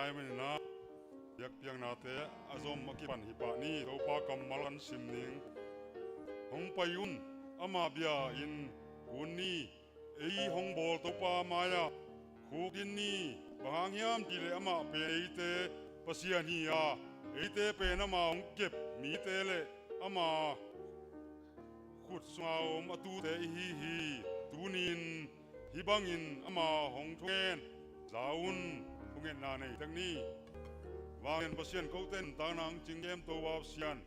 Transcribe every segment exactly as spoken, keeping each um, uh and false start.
Tua manin ah biakpiaknate a zom a kipan hi pah ni. Topa kammal kan sim ning. Hong pai un, ama bia-in kun ni. Ei hong bawl Topa mai-ah khukdin ni. Bang hang hiam cih leh amah pen eite Pasian hi a, eite pen ama hong kep mite le ama khut sunga om a tute ihi hi. Tuni-in hih bangin ama hong thungen za un. Thungetna nei tek ni. Vanglian Pasian, kote nuntakna hong cing kem Topa Pasian,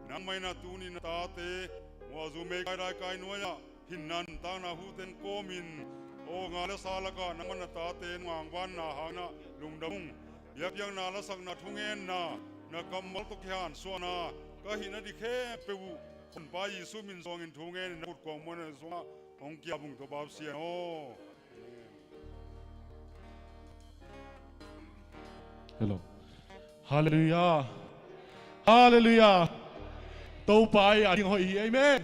nangmah in ah tuni na tate Mualzu Meikai Daikai nuai-ah hinna nuntakna huhteng kawmin, aw nga le sa lakah nangmah na tate nungak vanna hangin ah lungdam ung. Biakpiakna, lasakna, thungetna, na kammal tawh kihansuahna ka hih nading khempeuh uh Honpa Jesu min suangin thungen in na khut kuang muanna suangah hong kiap ung Topa Pasian aw. Hello. Halleluiah. Halleluiah. Topa i a ding hoih hi. Amen.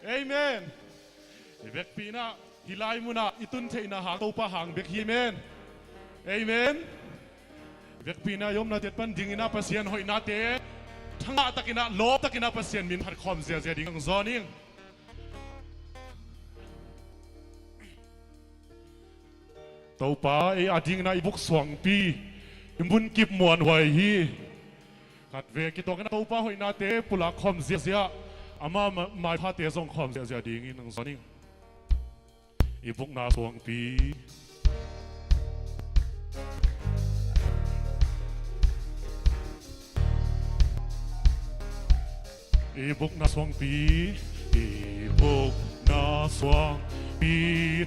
Amen. I vekpi-in ah hih lai munah i tun theihna hang Topa hang bek hi. Amen. Amen. I vekpi-in ah i omna tet pan dingin ah Pasian hoihnate thangah takin ah, lawp takin ah Pasian min phat khawm ziazia ding hong zawn ing. Topa, ei a dingin ah i buk suangpi i munkip muanhuai hi. Khatvei kituakin ah Topa hoihnate pulak khawm ziazia, ama ma-, maiphate zong khawm ziazia dingin hong zawn ing. I bukna suangpi. I bukna suangpi, i bukna suangpi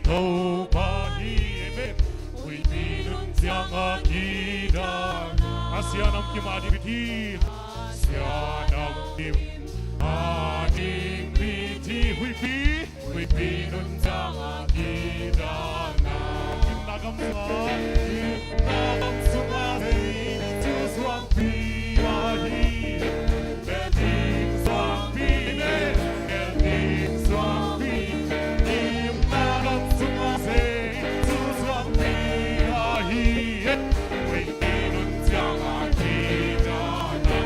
Topa hi. Amen. Huihpi nun ciangah kidalna, Asia namkim a ding mit hi. Asia namkim a ding mit hi. Huihpi, huihpi nun ciangah kidalna. Gimna gam sungah, gimna gam sungah Jesu suangpi ahi. Bel ding suangpi, bel ding suangpi. Gimna gam sungah Jesu suangpi ahi. Huihpi nun ciangah kidalna.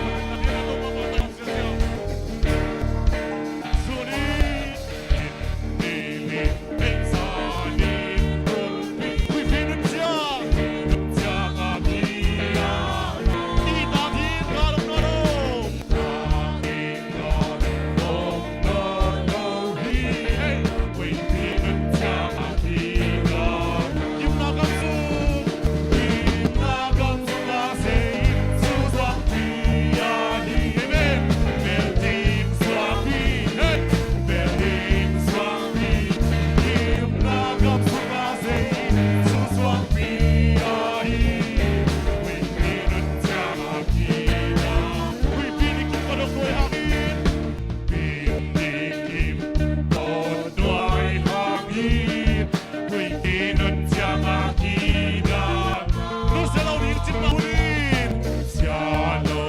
Huihpi nun ciangah kidalna. Nusia lo ding cik mah hun in. Nusia lo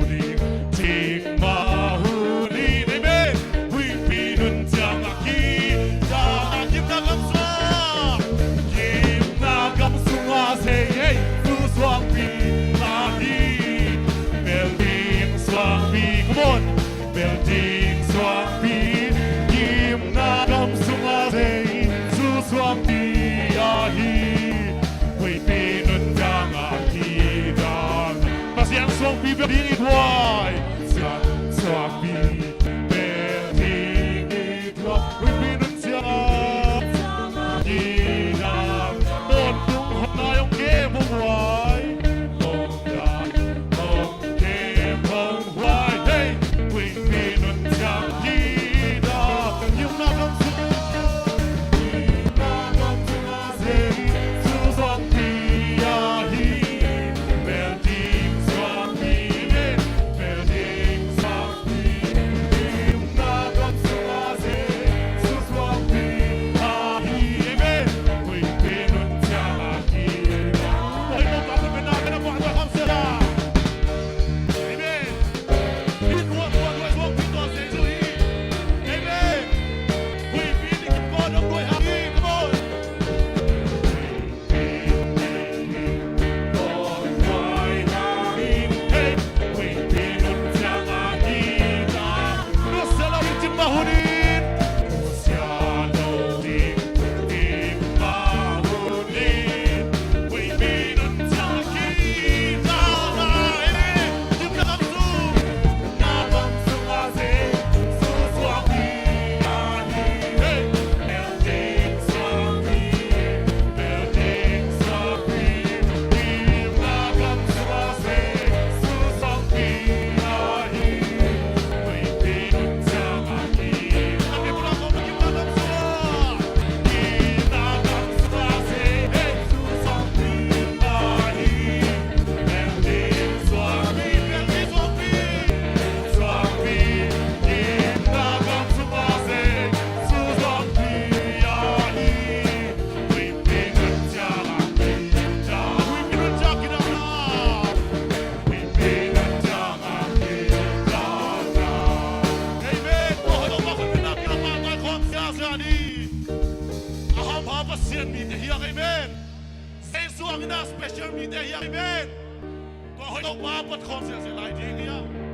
ding cik mah hun in. Amen. Huihpi nun ciangah kidalna. Gimna gam sungah, gimna gam sungah Jesu suangpi ahi. Bel ding suangpi. Come on. Bel ding suangpi, gimna gam sungah Jesu suangpi ahi. Huihpi nun ciangah kidalna. Pasian suangpi bel ding i thuai. Pasian suangpi bel ding i thuai. Huihpi nun ciangah kidalna. Tawntung hong dai hong kem hong huai. Hong dai hong kem hong huai. Hey, huihpi nun ciang kidalna. Gimna gam sungah, gimna gam sungah Jesu suangpi ahi. Bel ding suangpi, bel ding suangpi. Hiah, amen. Jesu hangin a special mite hiah, amen. Tua hoih Topa phat khawm zelzel lai ding hiah.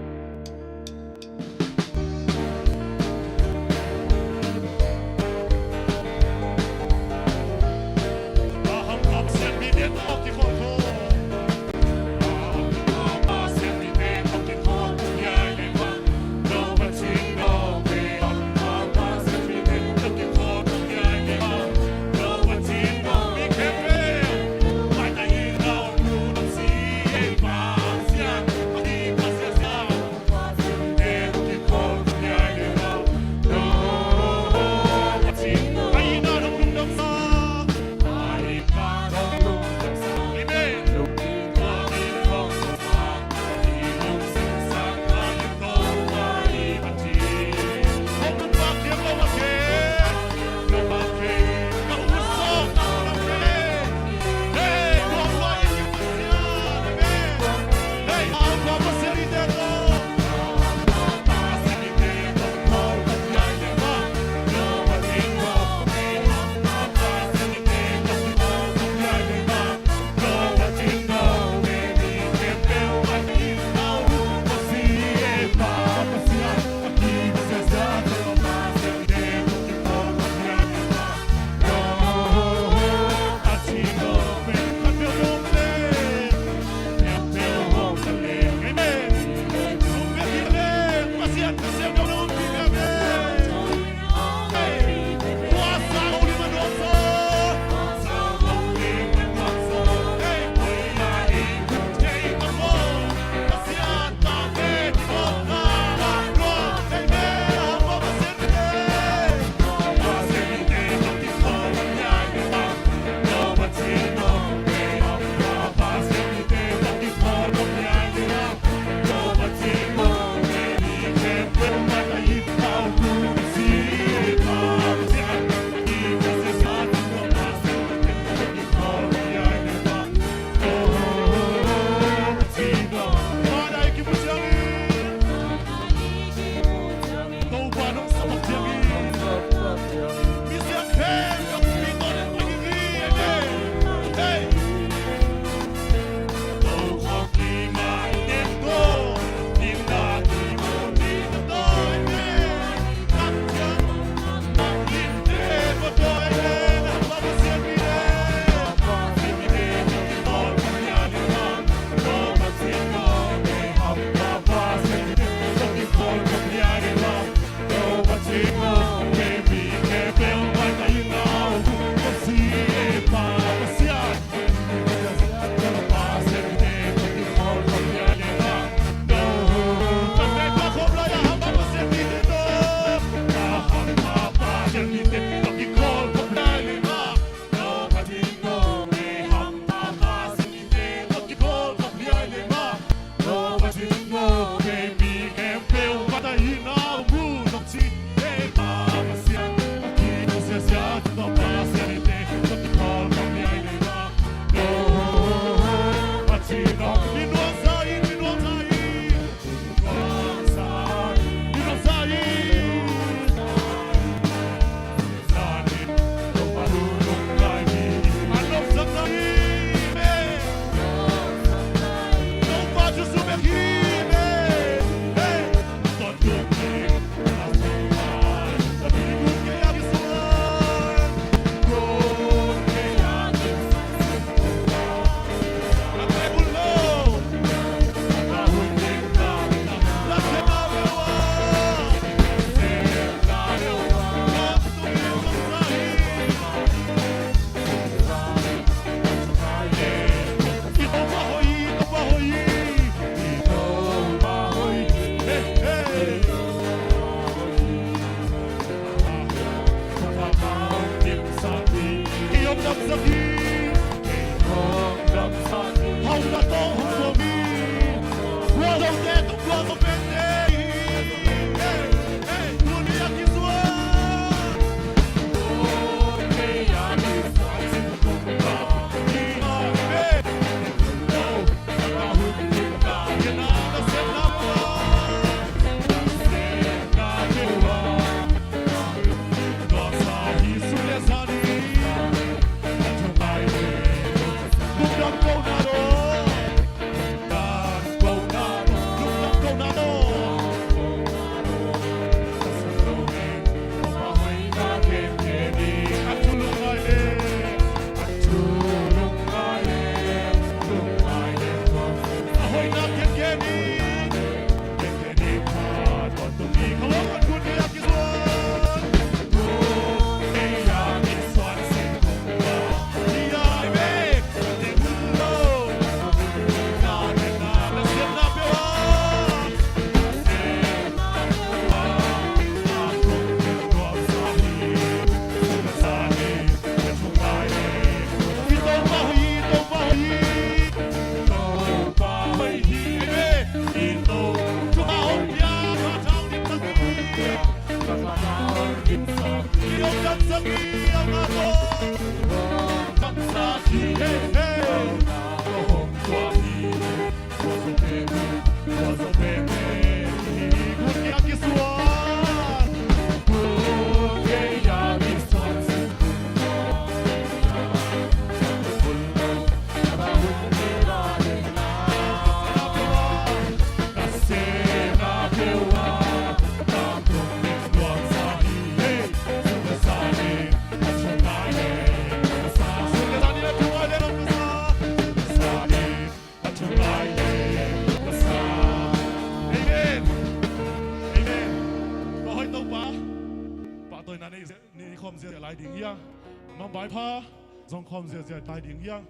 Vaiphei zong khawm ziahziah lai ding hi hang.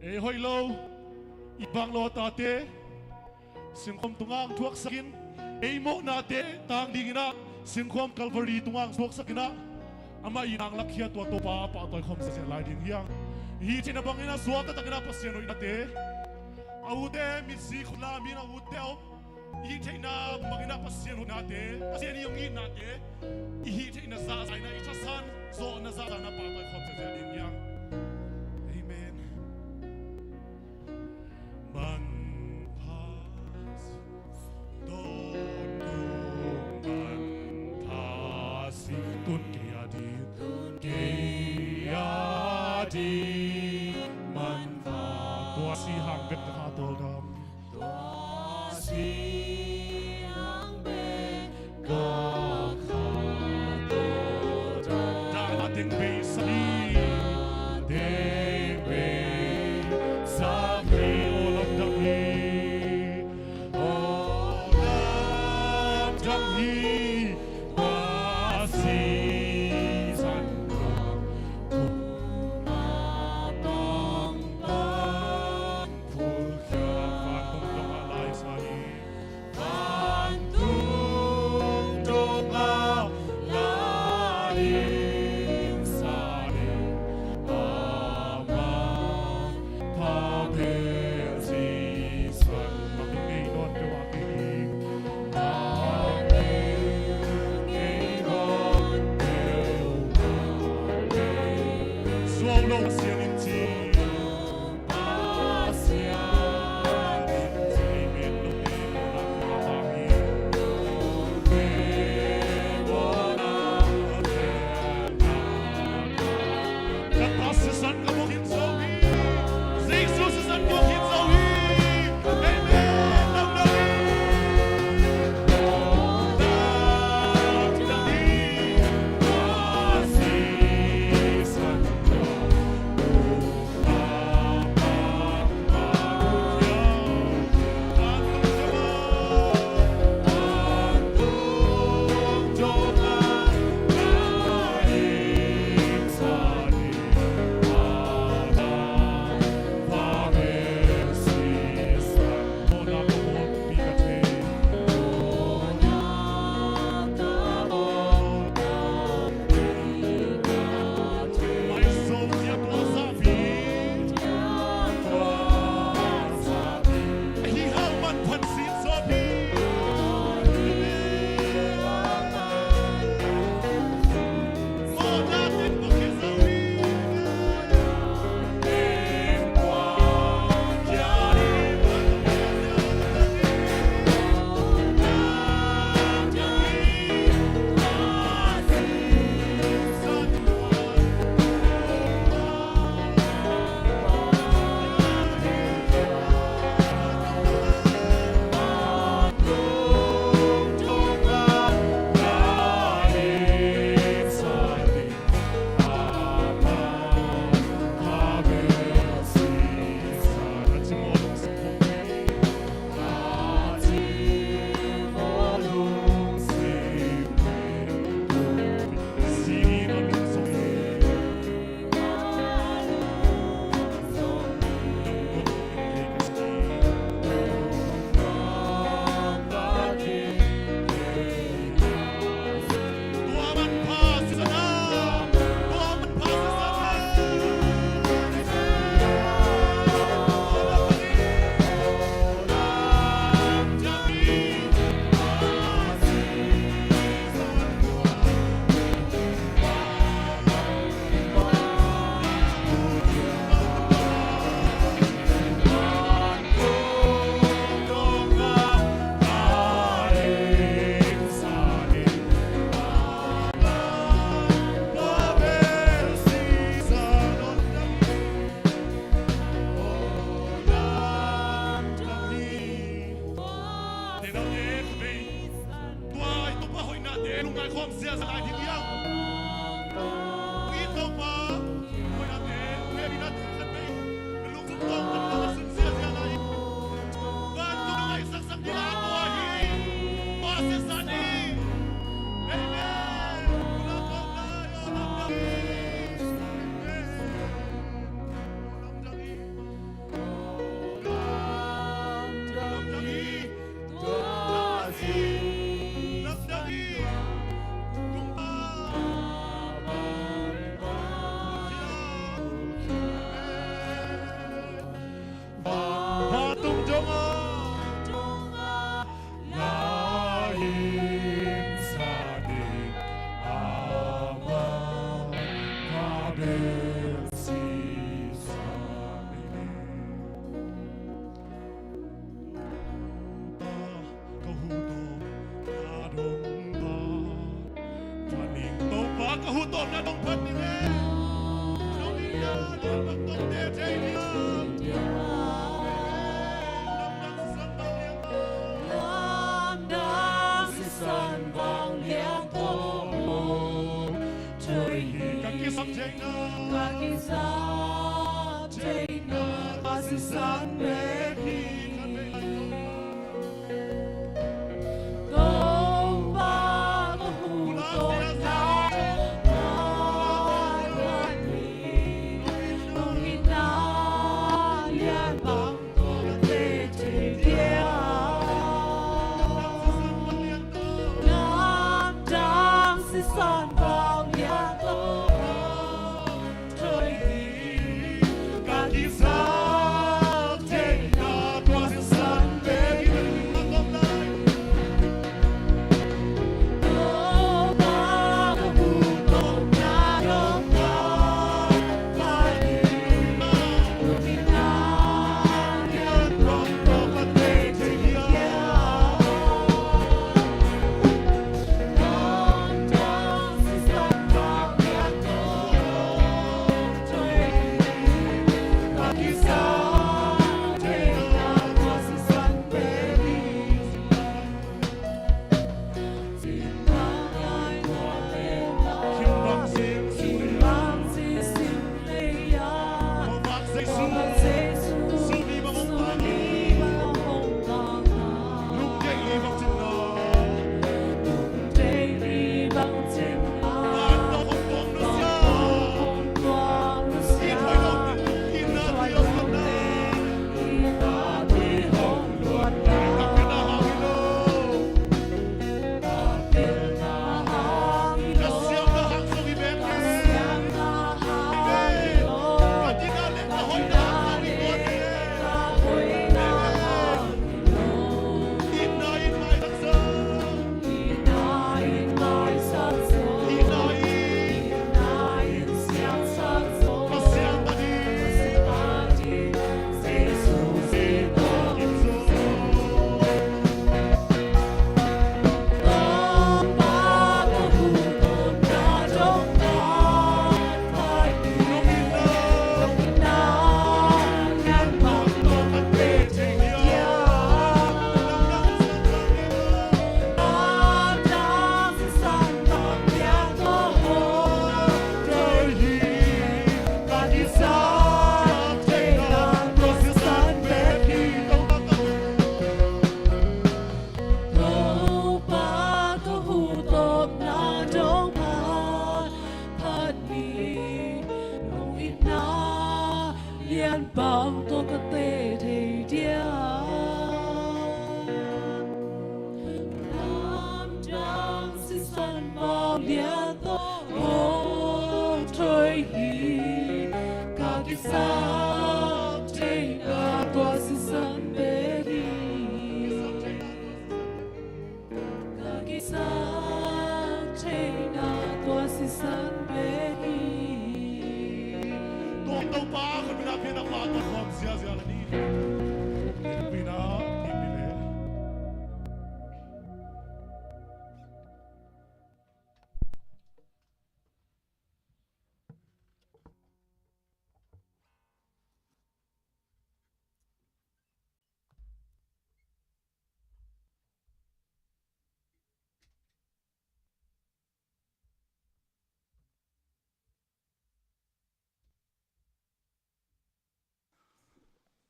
Ei hoih lo, i bang lo a tate, singkhawm tungah hong thuaksak in, ei mawhnate tang dingin ah, singkhawm Calvary tungah hong thuaksak in ah, amah i nang lakhia tua Topa pahtawi khawm ziahziah lai ding hi hang. I hih theihna bangin ah suakta takin ah Pasian hoihnate, a ute mitsi khut lam in a ute om, i hih theihna bangin ah Pasian hoihnate, Pasian i hong itnate, i hih theihna zahzah in ah, i thasan zawhna zahzah in ah pahtawi khawm ziahziah ding hi hang. Amen. Manpha si, Tawntung manpha si, tun kei a ding, tun kei a ding manpha. Tua si hang bek ka kha tawldam. Tua si hang bek ka kha tawldam. Dah a ding bei sa hi. Ding bei sa hi. Aw lamdang hi. Aw lamdang hi. Tua si zan kong, kong a pang pang. Phulkhia vantung dongah lai sa hi. Vantung dongah lai sa hi. Amen. Pha bel Jesu, mah ngei nawn peuhmah kei ding. Mah ngei nawn peuhmah kei ding. Suau lo Pasian in ci.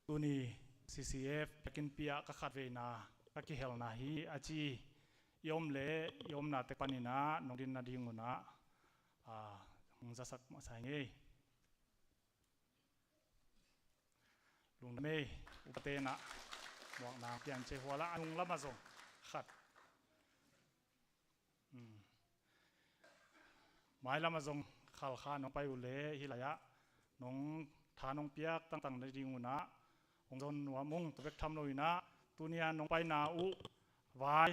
Tuni C C F biakinnpi ah ka khatveina ka kihelna hi a ci i om leh i omna tek panin ah nong din nading un ah, ah, hong zasak masa ing ei. Lungdam ei, upa te'n ah muakna piang ciat, hua lah a nung lam ah zong khat. Hmm. Mailam ah zong khalkha nong pai uh leh hih lai ah nong tha nong piak tangtang nading un ah hong zon nuam ung. Tua bek tham lo in ah tuni a nong paina uh vai,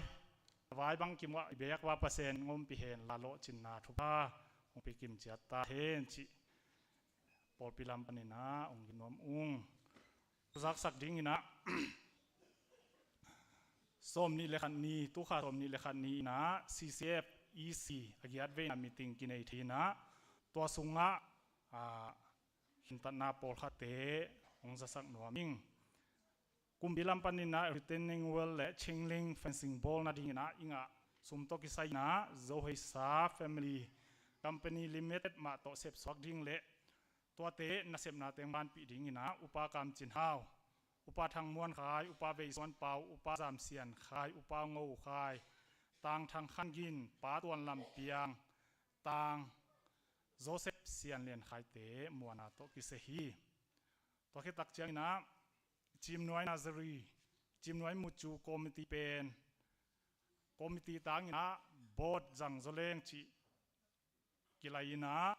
vai bang kim uah i beek uh a Pasian hong ompih hen la, lawhcinna thupha hong pia kim ciat ta hen cih pawlpi lam panin ah hong gen nuam ung. Zaksak dingin ah sawmnih le khat ni, tukha sawmnih le khat ni in ah C C F E C a giat veina meeting kinei thei in ah, tua sungah, ah, khentatna pawlkhatte hong zasak nuam ing. Kumpi lam panin ah retaining wall le chain link fencing bawl nadingin ah i ngah sum tawh kisai in ah Zo Hei Sa Family Company Limited mah tawh sepsuak ding le tuate nasepna teng banpih dingin ah Upa Kam Cin Hau, Upa Thang Muan Khai, Upa Vei Suan Pau, Upa Zam Sian Khai, Upa Ngo Khai, Tang Thang Khan Gin, Pa Tuan Lam Piang, Tang Joseph Sian Lian Khaite muanna tawh kisia hi. Tua khit tak ciangin ah Cim Nuai Nazari, Cim Nuai Mucu Committee pen committee tangin ah board zang zaw leng cih kilai in ah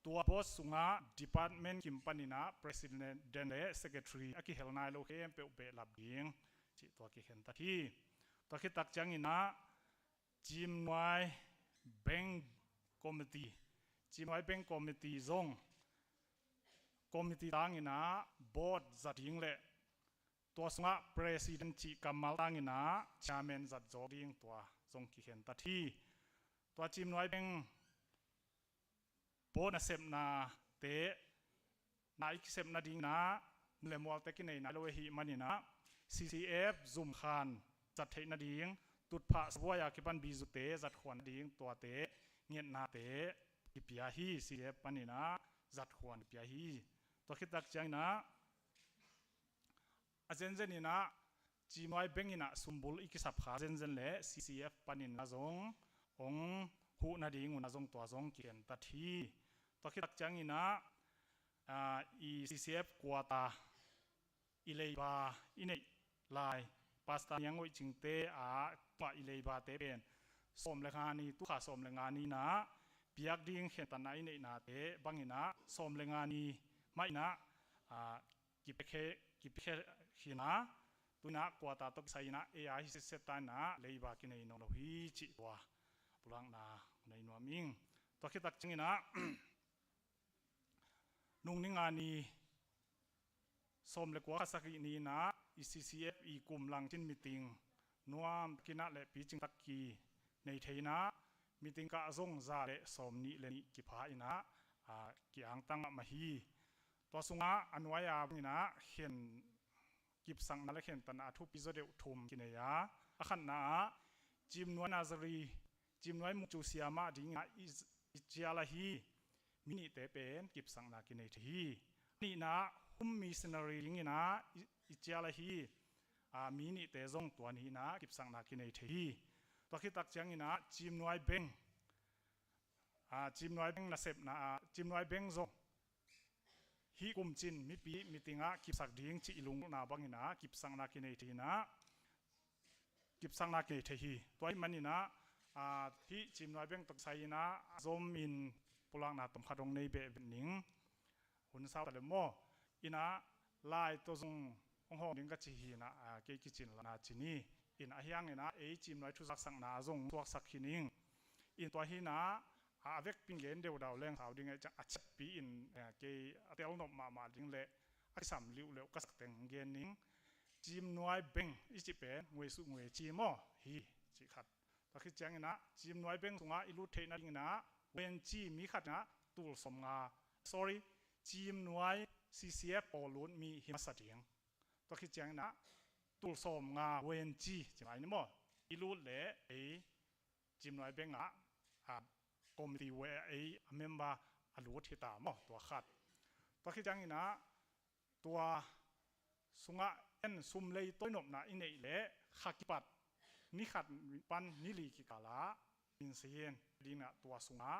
tua board sungah department kim panin ah president le secretary a kihel nai lo khempeuh behlap ding cih tua kikhentat hi. Tua khit tak ciangin ah Cim Nuai Bank Committee, Cim Nuai Bank Committee zong committee tangin ah board zat ding le tua sungah president cih kammal tangin ah chairman zat zawk ding tua zong kikhentat hi. Tua Cim Nuai Bank board nasepnate na i kisep nadingin ah nu le mualte kinei nai lo ahih manin ah C C F zum khan zat theih nading tutphah sabuai a kipan bizute zat khuan nading tuate ngetnate kipia hi. C C F panin ah zat khuan kipia hi. Tua khit tak ciangin ah a zenzen in ah Cim Nuai Bank in ah sumbul i kisap kha zenzen le C C F panin ah zong hong huh nading un ah zong tua zong kikhentat hi. Tua khit tak ciangin ah, ah, i C C F quarter i leiba i neih lai Pastor Niang Ngoih Cingte a tungah i leibate pen sawm le nga ni, tukha sawm le nga ni in ah piak ding khentatna i neihnate bangin ah sawm le nga ni mah in ah, ah, kipekhe kipekhe khin a, tu in ah quarter tawh kisai in ah ei a hi sitset ta in ah leiba kinei nawn lo hi cih tua pulakna nei nuam ing. Tua khit tak ciangin ah nung ni nga ni sawm le kua kha sagih ni in ah i C C F i kum langcin meeting nuam takin ah le picing tak kinei thei in ah meeting kah zong za le sawm nih le nih kipha in ah, ah, ki-angtang mahmah hi. Tua sungah a nuai a bangin ah khen kipsakna le khentatna a thupi zaw deuh thum kinei a, a khatna ah Cim Nuai Nazari, Cim Nuai Mucu siamah dingin ah i, i cial ahi mi nihte pen kipsakna kinei thei hi. A nihna ah home missionary dingin ah i, i cial ahi, ah, mi nihte zong tua ni in ah kipsakna kinei thei hi. Tua khit tak ciangin ah Cim Nuai Bank, ah, Cim Nuai Bank nasepna ah Cim Nuai Bank zong hih kum cin mipi meeting ah kipsak ding cih i lunggulhna bangin ah kipsakna kinei thei in ah kipsakna kinei thei hi. Tua ahih manin ah, ah, hih Cim Nuai Bank tawh kisai in ah a zom in pulakna tomkhat hong nei behbeh ning. Hun sau ta le maw? In ah lai tawh zong hong hawm ding ka ci hi in ah, ah, kei kicin lana ci ni. In ah ahi hangin ah ei Cim Nuai thuzaksakna ah zong suaksak hi ning. In tua hi in ah a vekpi in gen deudau leng sau ding ahih ciang a ciappi in, eh, kei a tel nop mahmah ding le a kisam liuhleuh ka sak teng gen ning. Cim Nuai Bank i cih pen nguai suh nguai ci maw hi cih khat. Tua khit ciangin ah Cim Nuai Bank sungah i lut theih nadingin ah wen ci mi khat in ah tul sawm nga, sorry, Cim Nuai C C F pawl lut mi hi masa ding. Tua khit ciangin ah tul sawm nga wen ci ci mai ni maw? I lut le ei Cim Nuai Bank ah, ah, committee we ei a member a lut hi ta maw? Tua khat. Tua khit ciangin ah tua sungah en sum leitawi nopna i neih le kha kipat ni khat pan ni li kikal ah min si hin dingin ah tua sungah,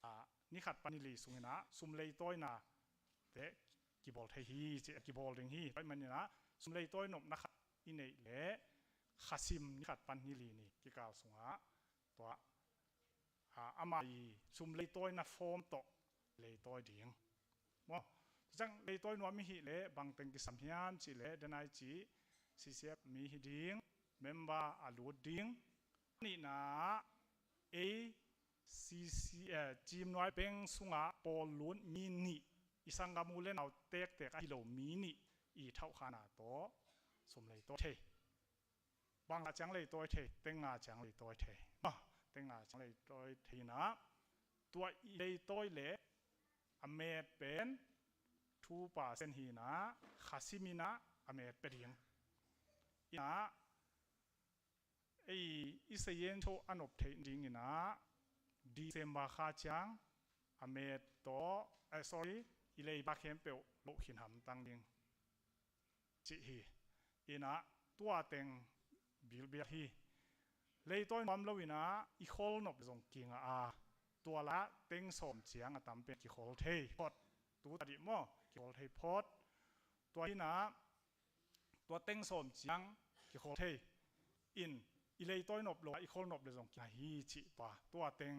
ah, ni khat pan ni li sungin ah sum leitawina te kibawl thei hi ci, kibawl ding hi. Tua ahih manin ah sum leitawi nopna khat i neih le kha sim ni khat pan ni li ni kikal sungah tua, ah, amah i sum leitawina form tawh leitawi ding. Maw? Tua ciang leitawi nuam i hih leh bang teng kisam hiam cih leh denai cih C C F mi hi ding, member a lut ding. A nihna ah ei C C, eh, Cim Nuai Bank sungah pawl lut mi nih, i sanggam u le nau tektek ahi lo mi nih i thauhkhana tawh sum leitawi thei. Bang nga ciang leitawi thei, teng nga ciang leitawi thei. Ah, teng nga ciang leitawi thei in ah tua i leitawi leh a met pen two percent hi-in ah, kha simin ah a met pia ding. In ah, ei i sayen tho a nop theih dingin ah, December kha ciang a met tawh, eh, sorry, i leiba khempeuh loh khin hamtang ding cih hi. In ah, tua teng bilbial hi. Leitawi nuam lo-in ah i khol nop le zong kingah a, tua la teng sawm ciang a tam pen kikhol thei phot. Tu ta dih maw, kikhol thei phot. Tua hi-in ah, tua teng sawm ciang kikhol thei. In, i leitawi nop lo a i khol nop le zong kingah hi cih tua, tua teng,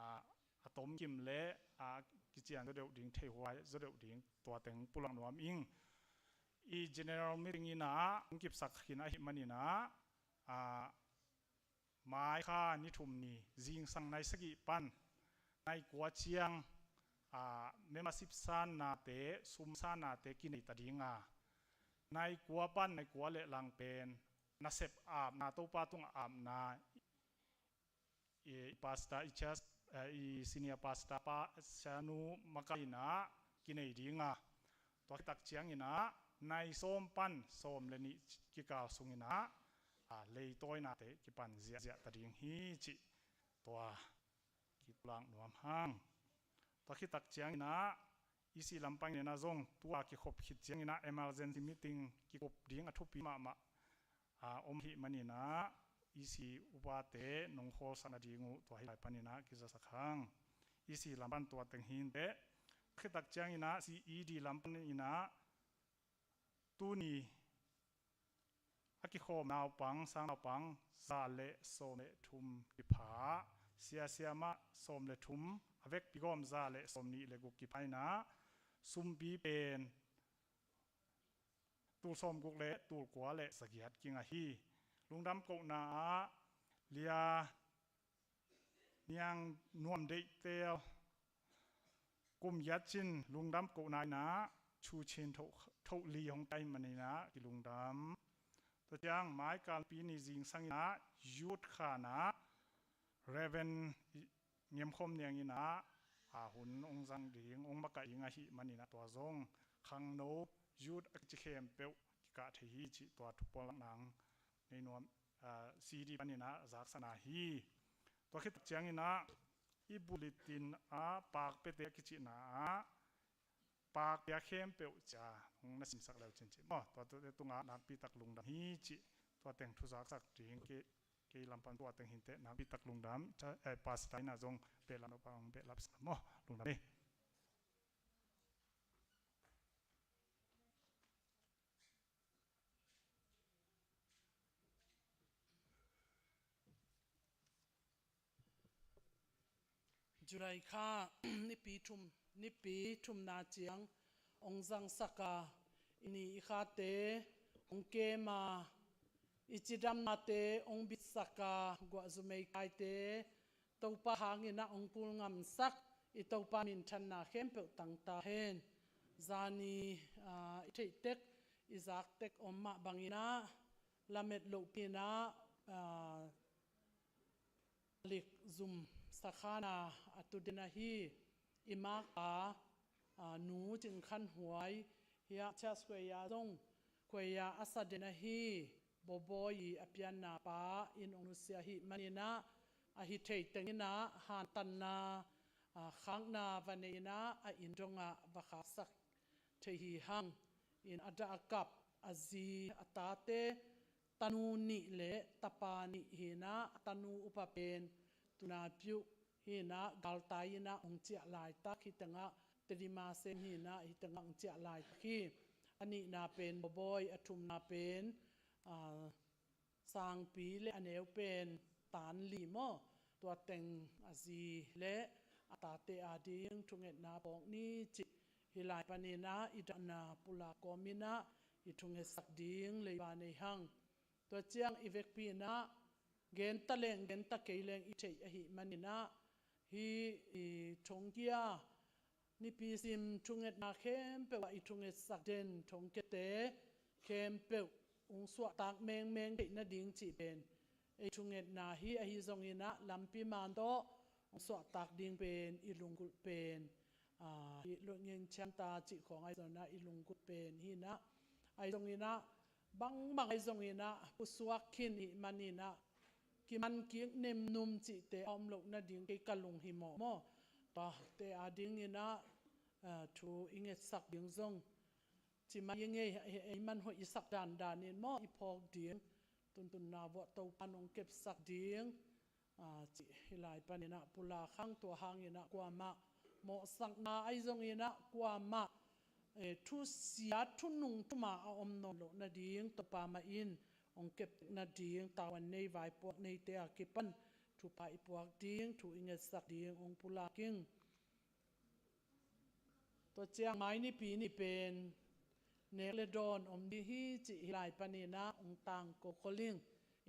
a, a tomkim le, a, kician zaw deuh ding, theihuai zaw deuh ding, tua teng pulak nuam ing. I general meeting in ah hong kipsak khin ahih manin ah, a, mai kha ni thum ni, zingsang nai sagih pan nai kua ciang, a, membership sannate, sum sannate kinei ta ding a, nai kua pan nai kua le lang pen nasep apna, Topa tungah apna, i, i pastor, i church, eh, i senior pastor pa, sianu makai in ah kinei ding a, tua khit tak ciangin ah nai sawm pan sawm le nih kikal sungin ah, a, leitawinate kipan ziahziah ta ding hi cih tua kipulak nuam hang. Tua khit tak ciangin ah, E C lam panin ah zong tua kikhop khit ciangin ah emergency meeting kikup ding a thupi mahmah, a, om ahih manin ah, E C upate nong khawlsak nading uh tua hih lai panin ah kizasak hang. E C lam pan tua teng hi inteh. Khit tak ciangin ah C E D lam panin ah, tuni a kikhawm naupang, sang naupang za le sawm le thum kipha, sia siamah sawm le thum, a vekpi gawm za le sawm nih le guk kipha in ah, sumpi pen tul sawm guk le tul kua le za giat kingah hi. Lungdam kohna ah Lia Niang Nuam Deih Tel, kum giat cin lungdam kohna in ah, Cu Cin Thoh, Thoh Li hong tai manin ah kilungdam. Tua ciang mai kalpi ni zingsang in ah youth khan ah Reverend Ngem Khawm Niang in ah, a, hun hong zang ding, hong makaih ding ahih manin ah tua zong khangno youth a kici khempeuh kikah thei hi cih tua thupuan lakna nei nuam, a, C D panin ah zaksakna hi. Tua khit tak ciangin ah i bulletin ah pakpiate a kicihna ah pakpia khempeuh cia hong na simsak leu cin cih maw, tua, tua, tua tungah nakpi tak lungdam hi cih tua teng thuzaksak ding kei, kei lam pan tua teng hi inteh, nakpi tak lungdam. Ca, eh, pastor in ah zong behlap nop a hong behlap sak maw, lungdam hi. July kha nipi thum, nipi thumna ciang hong zangsak a, i ni i khate hong kem a, i cidamnate hong bitsak a, guahzu meikaite Topa hangin ah hong kulngamsak, i Topa minthanna khempeuh tang ta hen. Zani, aa, i theih tek, i zak tek om mah bangin ah, lamet lohpi in ah, aa, lik zum sakhan a, a tu den ahi, i makpa, aa, Nu Cin Khan Huai hi a, church choir zong choir a sa den ahi, Bawbawi i a pianna pa in hong nusia ahih manin ah, a hi thei teng in ah hantanna, aa, khakna va nei in ah, a inn dongah va khaksak thei hi hang. In a dah a kap a zi a tate tanu nih le tapa nih hi in ah, a tanu upa pen tuna piuh hi in ah, galtai in ah hong ciah laitak, hi tengah Tedim a sem hi in ah, hi tengah hong ciah laitak hi. A nihna pen Bawbawi, a thumna pen, aa, Sangpi le a neu pen Tan Li maw, tua teng a zi le a tate ading thungetna phawk ni cih hih lai panin ah i dahna pulak kawmin ah i thungetsak ding leiba nei hang. Tua ciang i vekpi in ah genta leng genta kei leng i theih ahih manin ah, hih i thongkia, nipi sim thungetna khempeuh ah i thungetsak den thongkiate khempeuh hong suahtak mengmeng theih nading cih pen ei thungetna hi. Ahi zongin ah lampi man tawh hong suahtak ding pen i lunggulh pen, ah, i lungin ciamta cih khawng ahi zongin ah i lunggulh pen hi in ah, ahi zongin ah bangmah ahi zongin ah pusuak khin i hih manin ah kiman kik nemnum cihte a om loh nading kei ka lunghimawh maw. Tuate adingin ah, ah, thu i ngetsak ding zong ci mai ing ei, ei, ei man hoih i sak dandan in maw i phawk ding, tuntunna vuah Topa'n hong kepsak ding, ah, cih hih lai panin ah pulak hang. Tua hangin ah kuamah mawhsakna ahi zongin ah kuamah, eh, thusia thunung thuma a om nawn loh nading Topa mah in hong kep nading tavuan nei vaipuak neite a kipan thupha i puak ding thu i ngetsak ding hong pulak ing. Tua ciang mai Nipi ni pen nek le dawn om ding hi cih hih lai panin ah hong tangko khol ing.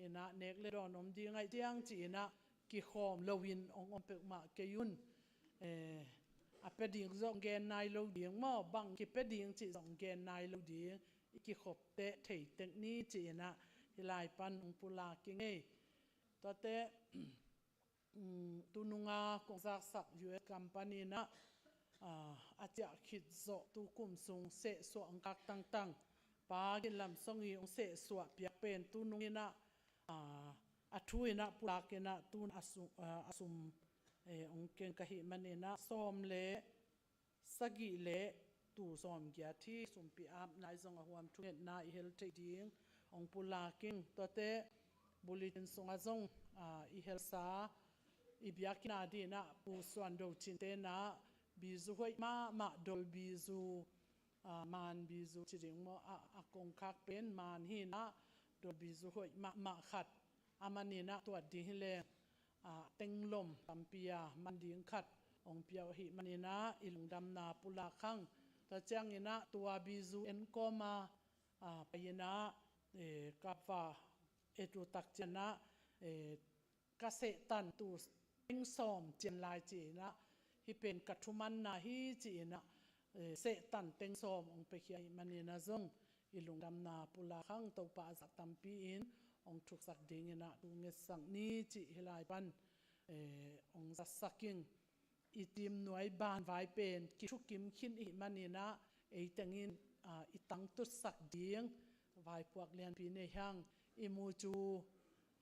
In ah nek le dawn om ding ahih ciang ci-in ah kikhawm loin hong om peuhmah kei un. Eh, a pia ding zong gen nai lo ding maw, bang kipia ding cih zong gen nai lo ding, i kikhop teh thei tek ni ci-in ah hih lai pan hong pulak ing ei. Tuate, um, tununga kong zaksak U S company in ah, ah, a ciah khit zawh tu kum sung sehsuah hong kak tangtang Pa Gin Lam Song i hong sehsuah piak pen tunung in ah, ah, a thu in ah pulak in ah tun a sum, ah, a sum, eh, hong keng ka hih manin ah sawm le sagih le tul sawmgiat hi. Sumpi apna i zong a huam thungetna i hel thei ding hong pulak ing. Tuate bulletin sungah zong, ah, i helsa i biakinn adingin ah Pu Suan Do Cin te in ah bizu hoih mahmah, dol bizu, ah, man bizu ci ding maw, ah, a kongkhak pen man hi in ah dol bizu hoih mahmah khat a man in ah tuat ding hi leng, ah, tenglom tampi a man ding khat hong pia uh ahih manin ah i lungdamna pulak hang. Tua ciangin ah tua bizu enkawm a, ah, pai in ah, eh, ka va et uh tak ciangin ah, eh, ka sehtan tu teng sawm cian lai ci-in ah hih pen ka thumanna hi ci-in ah, eh, sehtan teng sawm hong piakhia ahih manin ah zong i lungdamna pulak hang. Topa a zah tampi in hong thuksak dingin ah thu ngetsak ni cih hih lai pan, eh, hong zatsak ing. I team nuai banvai pen kithukim khin i hih manin ah ei tengin, ah, i tangtutsak ding vaipuak lianpi nei hang. I mucu,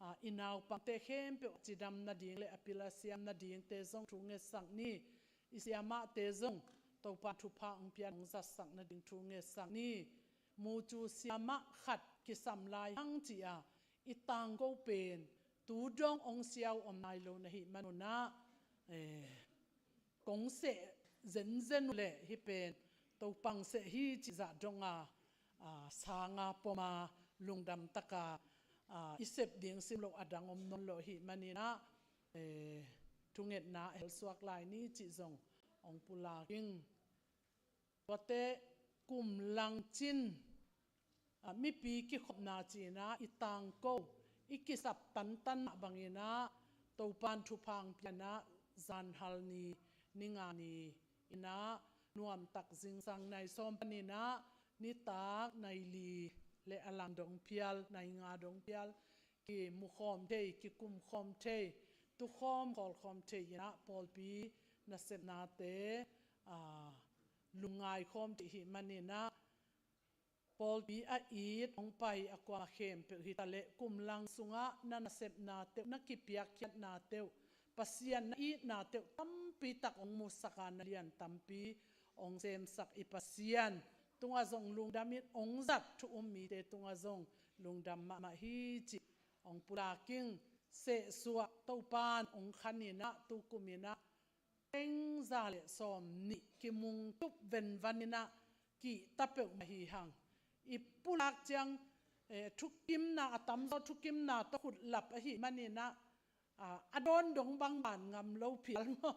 ah, i naupangte khempeuh a cidam nading le a pil a siam nadingte zong thu ngetsak ni. I siamahte zong Topa thupha hong pia, hong zatsak nading thu ngetsak ni. Mucu siamah khat kisam lai hang ci-a i tangko pen tu dong hong sia uh om nai lo na hih manun ah, eh, kong seh zenzen uh leh hih pen Topa hong seh hi cih zah dong a, ah, sanga pom a lungdam taka, ah, i sep ding sim loh a dang om nawn lo ahih manin ah, eh, thungetna a helsuak lai ni cih zong hong pulak ing. Tuate kum langcin, ah, mipi kikhopna ci-in ah i tangko, i kisap tantan mah bangin ah Topa'n thupha hong pia in ah zanhal ni, ni nga ni in ah nuamtak zingsang nai sawm panin ah nitak nai li le a lang dong phial, nai nga dong phial kimukhawm thei, kikumkhawm thei, tukhawm khawlkhawm thei in ah pawlpi nasepnate, ah, lungngaikhawm thei ahih manin ah pawlpi a it hong pai a kuamah khempeuh hi ta leh kum lang sungah na nasepnate uh, na kipiakkhiatnate uh, Pasian na itnate uh tampi tak hong musak a, na lian tampi hong semsak i Pasian tungah zong lungdam in, hong zat thu um mite tungah zong lungdam mahmah hi cih hong pulak ing. Sehsuah Topa'n hong khan in ah tu kum in ah teng za le sawm nih kimungtup venvan in ah kihta peuhmah hi hang. I pulak ciang, eh, thukimna a tamzaw, thukimna tawh khutlap ahih manin ah, ah, a dawn dong bang ban ngam lo phial maw.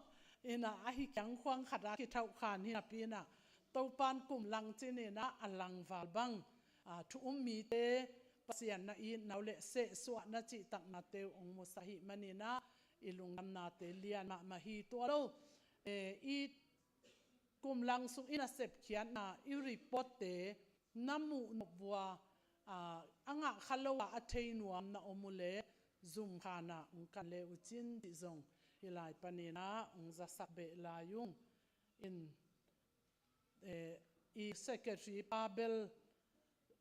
In ah ahi kiang khuang khat a kithauhkhan hi napi in ah Topa'n kum langcin in ah a langval bang, ah, thu um mite, Pasian na itna uh le sehsuah na cihtaknate uh hong musak ahih manin ah i lungdamnate lian mahmah hi. Tua lo, eh, i kum lang sung i nasepkhiatna, i reportte na muh nop uh a, ah, a ngah kha lo a, a thei nuam na om uh leh zum khan ah hong kan le uh cin cih zong hih lai panin ah hong zasak beh lai ung. In eh, i secretary pa bel,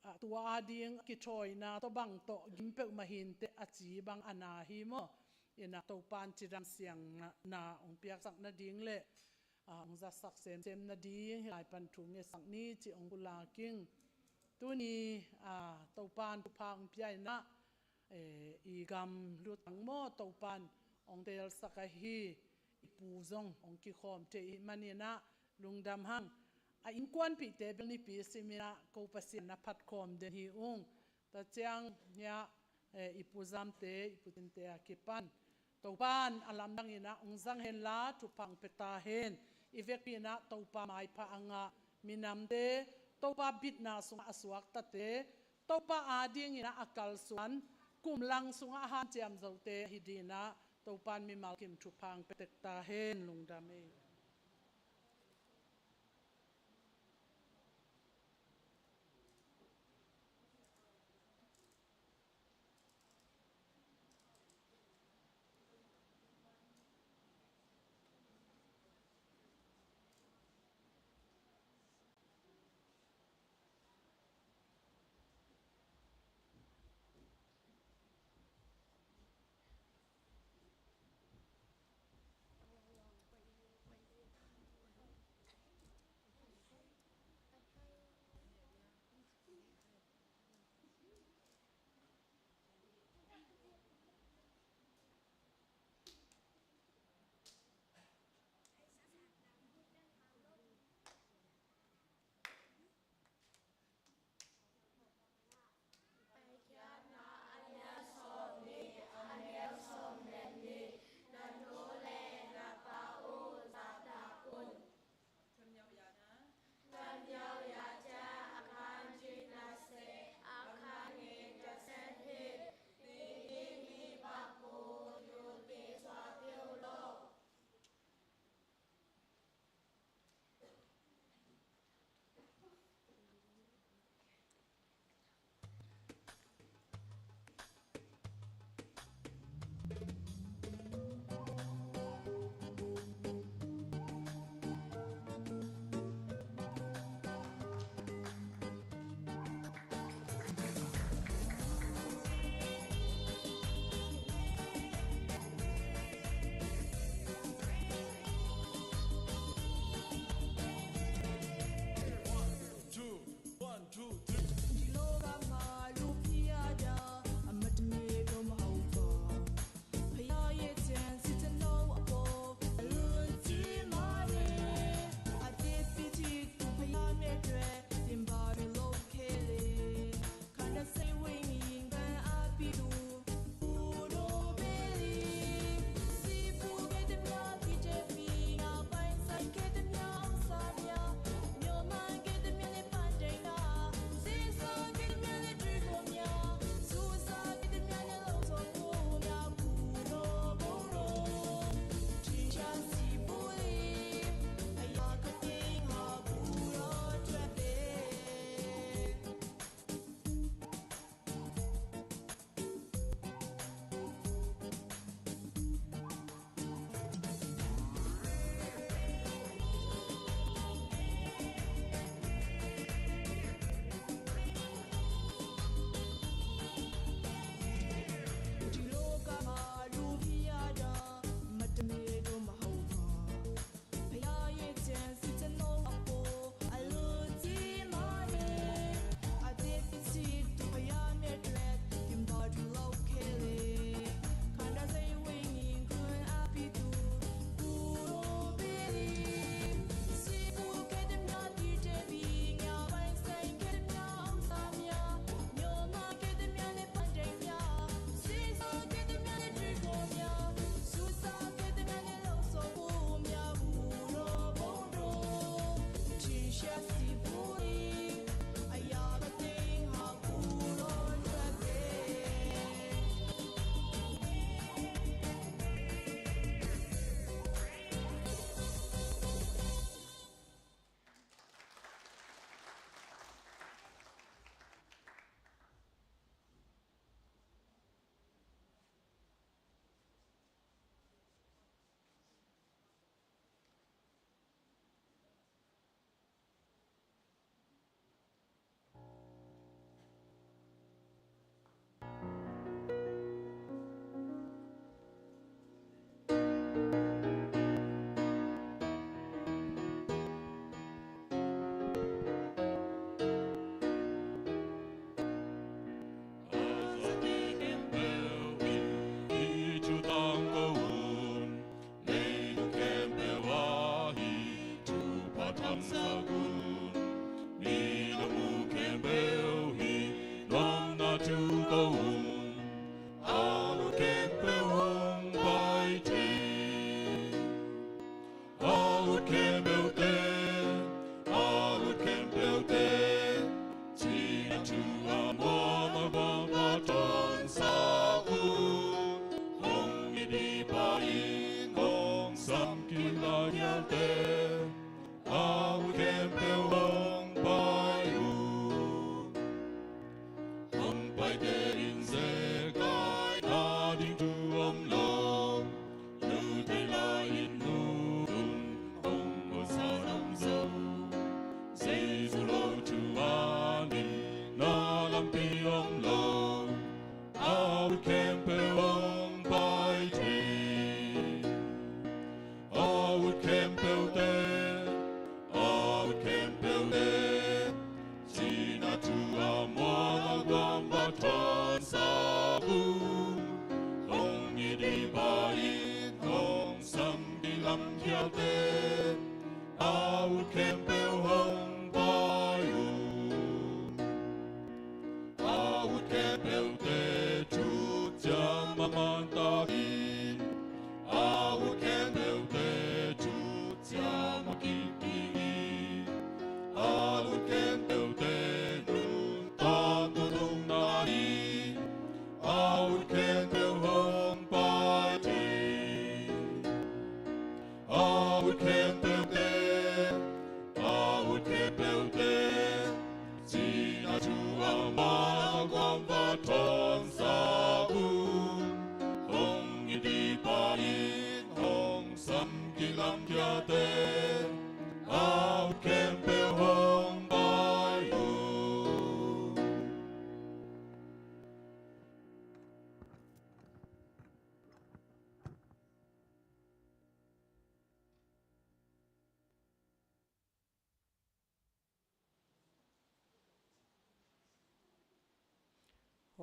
ah, tua ading a kithawina tawh bang tawh gim peuhmah hinteh a ci bang a na hi maw? Inah Topan cidam siangna hong piaksak nading le, ah, hong zatsak semsem nading hih lai pan thu ngetsak ni cih hong pulak ing. Tuni, ah, Topan thupha hong pia inah, eh, i gam lutang maw Topan hong teelsak ahi, i pu zong hong kikhawm thei ahih maninah lungdam hang. A innkuanpihte bel nipi siminah ko Pasian na phatkhawm den hi ung. Tua ciang hiah, eh, i pu Zamte, i pu Cinte a kipan Topan a lamdang inah hong zang henla thupha hong pia ta hen. I vekpi inah Topa maipha a ngah minamte, Topa bitna sungah a suaktate, Topa ading inah a kalsuan, kumlang sungah a hanciam zote ahi dinah Topan mimal kim thupha hong pia tek ta hen. Lungdam ei.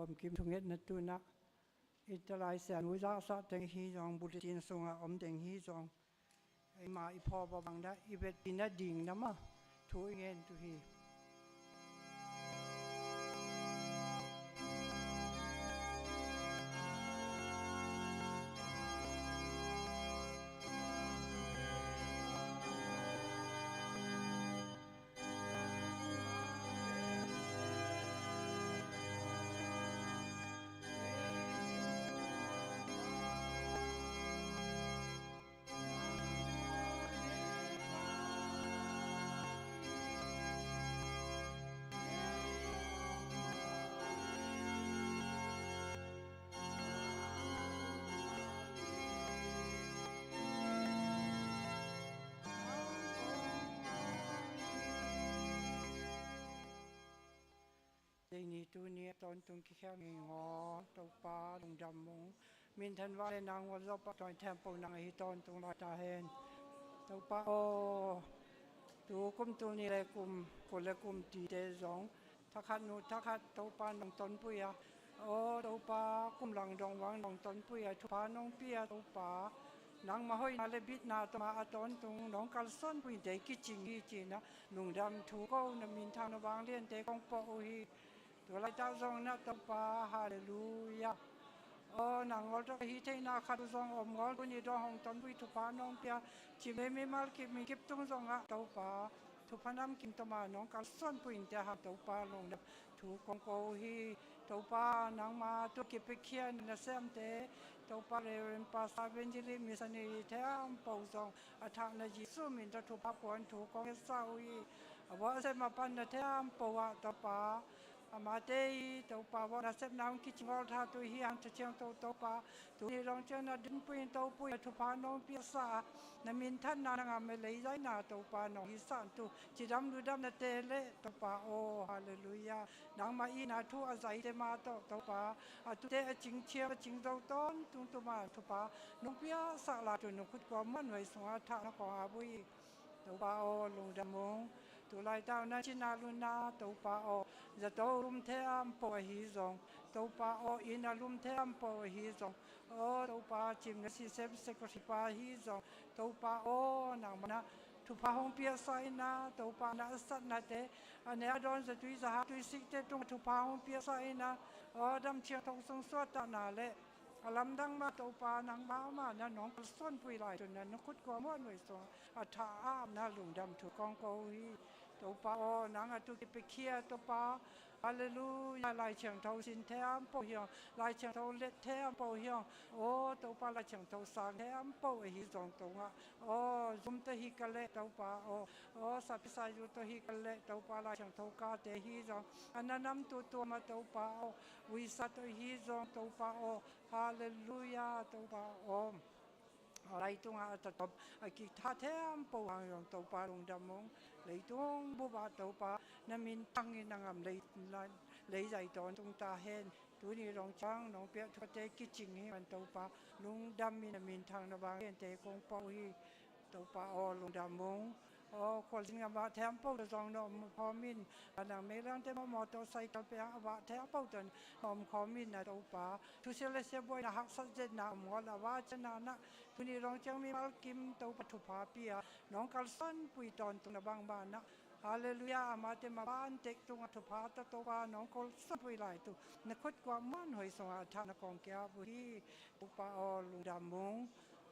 Khuam Kim thungetna tunah i Lai Siangtho zaksak teng hi zong, bulletin sungah om teng hi zong, eima i phawk a bang dah i vetpih nading na mah thu i ngen uh hi. Tuni tuni a tawntung kikhel ngei ngaw, Topa lungdam ung. Minthan vang le nang ua zawpa tawi thempo nang ahi tawntung lai ta hen. Topa aw, tu kum tul nih le kum kul le kum tite zong thakhat nu thakhat Topa nong tonpui a, aw Topa kum lang dong vang nong tonpui a, thupha nong pia Topa, nangma hoihna le bitna tawh ma a tawntung nong kalsuanpui te kicing hi cinah lungdam thu ko, na minthang na vangliante kong pawh uh hi. Tu laitak zong na Topa, halleluia. Aw nang ngawl tawh ka hi theihna khat uh zong om ngawl, tuni dong hong tonpui thupha nong pia, cim le mimal kip mi kip tung zongah Topa thupha namkim tawh ma nong kalsuanpui in te hang Topa lungdam thu kong ko uh hi. Topa nangma tu kipiakhia na semte, Topa Reverend Pastor Evangelist Missionary thempo zong a thahna Jesu min tawh thupha puan thu kong ngetsa uh hi. A vuah a sem a panna thempo ah Topa, amate i Topa vuah nasepna hong kicing ngawl tha tu hi hang Thu Siangtho Topa, tuni dong ciang na dinpui in topui a thupha nong piaksa a, na minthanna na ngam a leizaina Topa nong hisah tu cidam ludamnate le Topa aw, halleluia. Nangmah itna thu a zaite ma tawh Topa, a tute a cingciam a cingzo tawntung tu ma thupha nong piaksak lai tu na khut kua muanhuai sungah thahna kong ap uh hi. Topa aw lungdam ung. Tu laitak na cina luna Topa aw, zato lum thempo ahi zong, Topa aw inn a lum thempo ahi zong, aw Topa cim na sisem secretary pa ahi zong, Topa aw nangmah na thupha hong piaksa inah Topa na a satnate, a ne a dawn zatui zahak tuisikte tungah thupha hong piaksa inah, aw dam thiangtho sung suahtahna le a lamdang mah Topa nangmah mah na nong kalsuanpui lai tu na na khut kua muanhuai sungah a thah a apna lungdam thu kong ko uh hi. Topa aw nang a tu kipiakhia Topa, halleluia, Lai Thiangtho sin thempo hi hong, Lai Thiangtho let thempo hi hong, aw Topa Lai Thiangtho sang thempo ahi zong tungah, aw zum tawh hi ka leh Topa aw, aw sapi saizu tawh hi ka leh Topa Lai Thiangtho kate hi zong, a na nam tutuam a Topa aw, uisa tawh hi zong Topa aw, halleluia Topa aw. Leitungah a tatawp a kitha thempo hang zong Topa lungdam ung. Leitung bupah Topa na minthang in a ngam lei, leizai tawntung ta hen. Tuni dong ciang nong piak thupate kicing hi man Topa, lungdam in a minthang na vangliante kong pawh uh hi. Topa aw lungdam ung. Aw khualzin gam ah thempo tawh zong na om khawm in, a nang meilangte mawh mawtaw cycle pia a vah thempo tawh na om khawm in na Topa, thusia le sia buaina haksat zetna om ngawl a vah cianah na, tuni dong ciang mimal kim Topa thupha pia nong kalsuanpui tawntung na bangmah na, halleluia, amate maban tek tungah thupha tawh Topa nong kalsuanpui lai tu na khut kua muanhuai sungah a thahna kong ki-ap uh hi. Topa aw lungdam ung.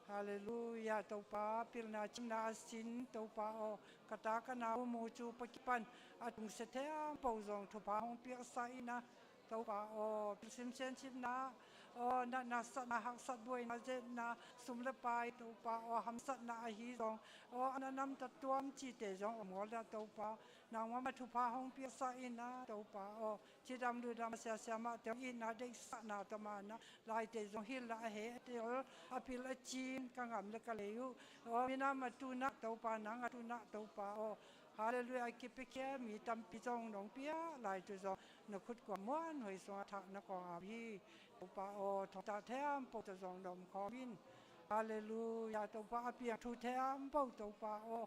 Halleluia, Topa pilna cimna a sin Topa aw, ka ta ka nau mu cu pa kipan a tungsia thempo zong thupha hong piaksa inah Topa aw, pilsim siansimna aw, na nasatna haksat buaina zetna sum le pai Topa aw, hamsatna ahi zong aw, a na nam tatuam cite zong om ngawl dah Topa, nangmah mah thupha hong piaksa inah Topa aw, cidam ludam a siasia mah teng itna deihsakna tawh mah na, laite zong hilh lah a heh a tel a pil a cin ka ngam le ka lei uh. Aw minam a tunah Topa, nang a tunah Topa aw, halleluia, a kipiakhia mi tampi zong nong piak lai tu zong na khut kua muanhuai sungah thahna kong ap hi. Topa aw thongtah thempo tawh zong na om khawm in. Halleluia, Topa a piang thu thempo Topa aw,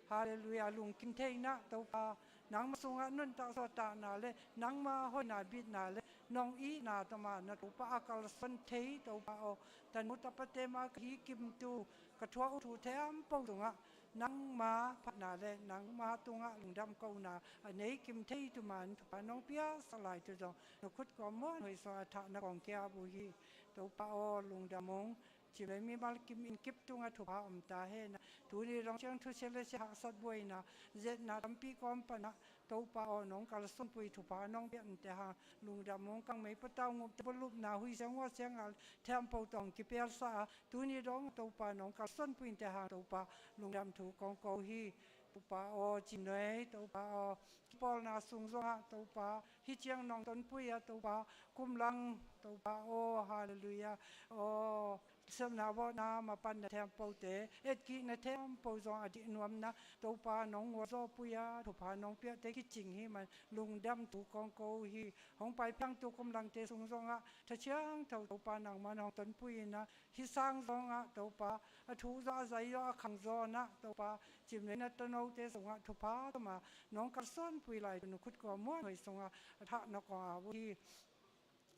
halleluia, lungkim theihna Topa, nangma sungah nuntak suahtakna le nangma hoihna bitna le nong itna tawh mah na Topa a kalsuan thei Topa aw, tanu tapate mah ka hi kimtu ka thuak uh thu thempo tungah nangma phatna le nangma tungah lungdam kohna a nei kim thei tu mah in thupha nong piaksak lai tu zong na khut kuam muanhuai sungah a thah na kong ki-ap uh hi. Topa aw lungdam ung. Cimei mimal kim in kip tungah thupha om ta hen. Tuni dong ciang thusia le sia haksat buaina zetna tampi kawm panah Topa aw nong kalsuanpui thupha nong piak nte hang lungdam ung. Kangmei patau ngup te bulupna hui siang hua siang ngal thempo tawh hong kipialsa a tuni dong Topa nong kalsuanpui nte hang Topa lungdam thu kong ko hi. Topa aw cimnuai Topa aw kipawlna sung zongah Topa hih ciang nong tonpui a Topa kumlang Topa aw halleluiah aw sepna vawhna mapanna thempote etkihna thempo zong a dihnuamna Topa nong nguazawhpui a thupha nong piakte kicing hi man lungdam thu kong ko uh hi. Hong paiphiangtu kumlangte sung zongah thaciang tho Topa nangman hong tonpui inah hih sang zongah Topa a thu zaw a zai zaw a khang zawnah Topa cimnuai na tanote sungah thupha tawh mah nong kalsuanpui lai tu na khut kuam muanhuai sungah a thah na kong ap uh hi.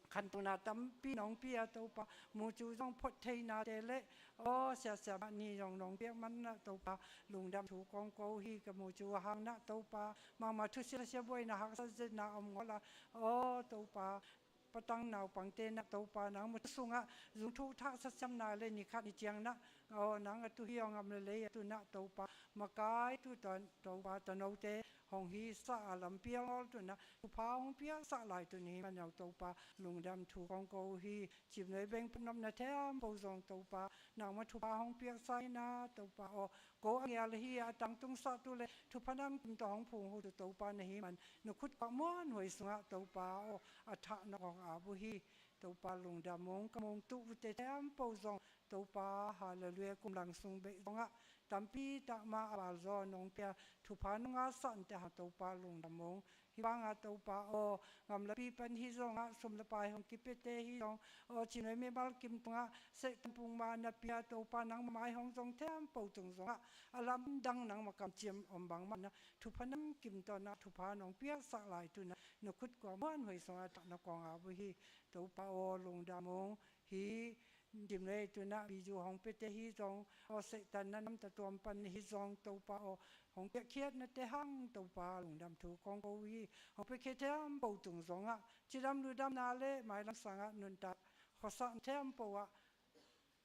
Khantohna tampi nong pia Topa mucu zong phot theinate le aw siasia mah ni zong nong piak manah Topa lungdam thu kong ko uh hi. Ka mucu hang nah Topa mahmah thusia sia buaina haksat zetna om ngawla aw Topa patang naupangte nah Topa nang mucu sungah zungthuk thah sasiamna le nikhat ni ciang nah aw nang a tu hi aw ngam le lei a tu nah Topa makai tu Topa tanote hong hisa a lampi a ngawl tunah thupha hong piaksak lai tun hi man aw Topa lungdam thu kong ko uh hi. Cimnuai beng panopna thempo zong Topa nangma thupha hong piaksak inah Topa aw ko a ngial hi a tangtungsah tu le thupha namkim tawh hong phung hu tu Topa na hi man na khut kuam muanhuai sungah Topa aw a thah na kong ap uh hi. Topa lungdam ung. Ka mungtuh ute thempo zong Topa halleluiah kumlang sung beih zongah tampi tak mah a balzaw nong pia thupha nong ngasah nte hang Topa lungdam ung. Hih bangah Topa aw ngam le pi pan hi zongah sum le pai hong kipiate hi zong aw cimnuai mimal kim tungah seh tampung mah na pia Topa nang mai hong zong thempo tung zongah a lamdang nangma kamciam om bang mah na thupha namkim tawh na thupha nong piaksak lai tunah na khut kuam muanhuai sungah thah na kong ap uh hi. Topa aw lungdam ung. Hi cimnuai tunah bizu hong piate hi zong aw sehtan na namta tuam pan hi zong Topa aw hong piakkhiatnate hang Topa lungdam thu kong ko uh hi. Hong piakkhiat thempo tung zongah cidam ludamna le mailam sangah nuntak khuasak thempo ah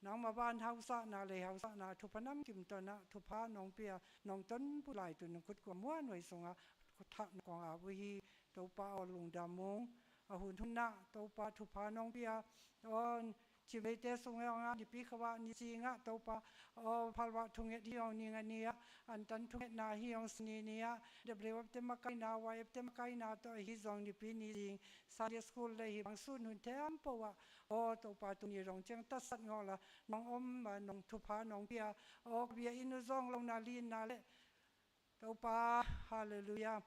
nangma ban hausakna lei hausakna thupha namkim tawh na thupha nong pia nong tonpui lai tu na khut kuam muanhuai sungah thah na kong ap uh hi. Topa aw lungdam ung. A hun hun nah Topa thupha nong pia aw cimnuaite sung aw ngah nipi khavah ni zingah Topa aw phalvah thunget hi aw ning a ni ah antan thungetna hi aw sini ni ah W F te makaina Y F te makaina tawh ahi zong nipi ni zing Sunday school le hi bang sun hun thempo ah aw Topa tuni dong ciang tatsat ngawla nong om a nong thupha nong pia aw ka bia inn uh zong lona linna le Topa halleluiah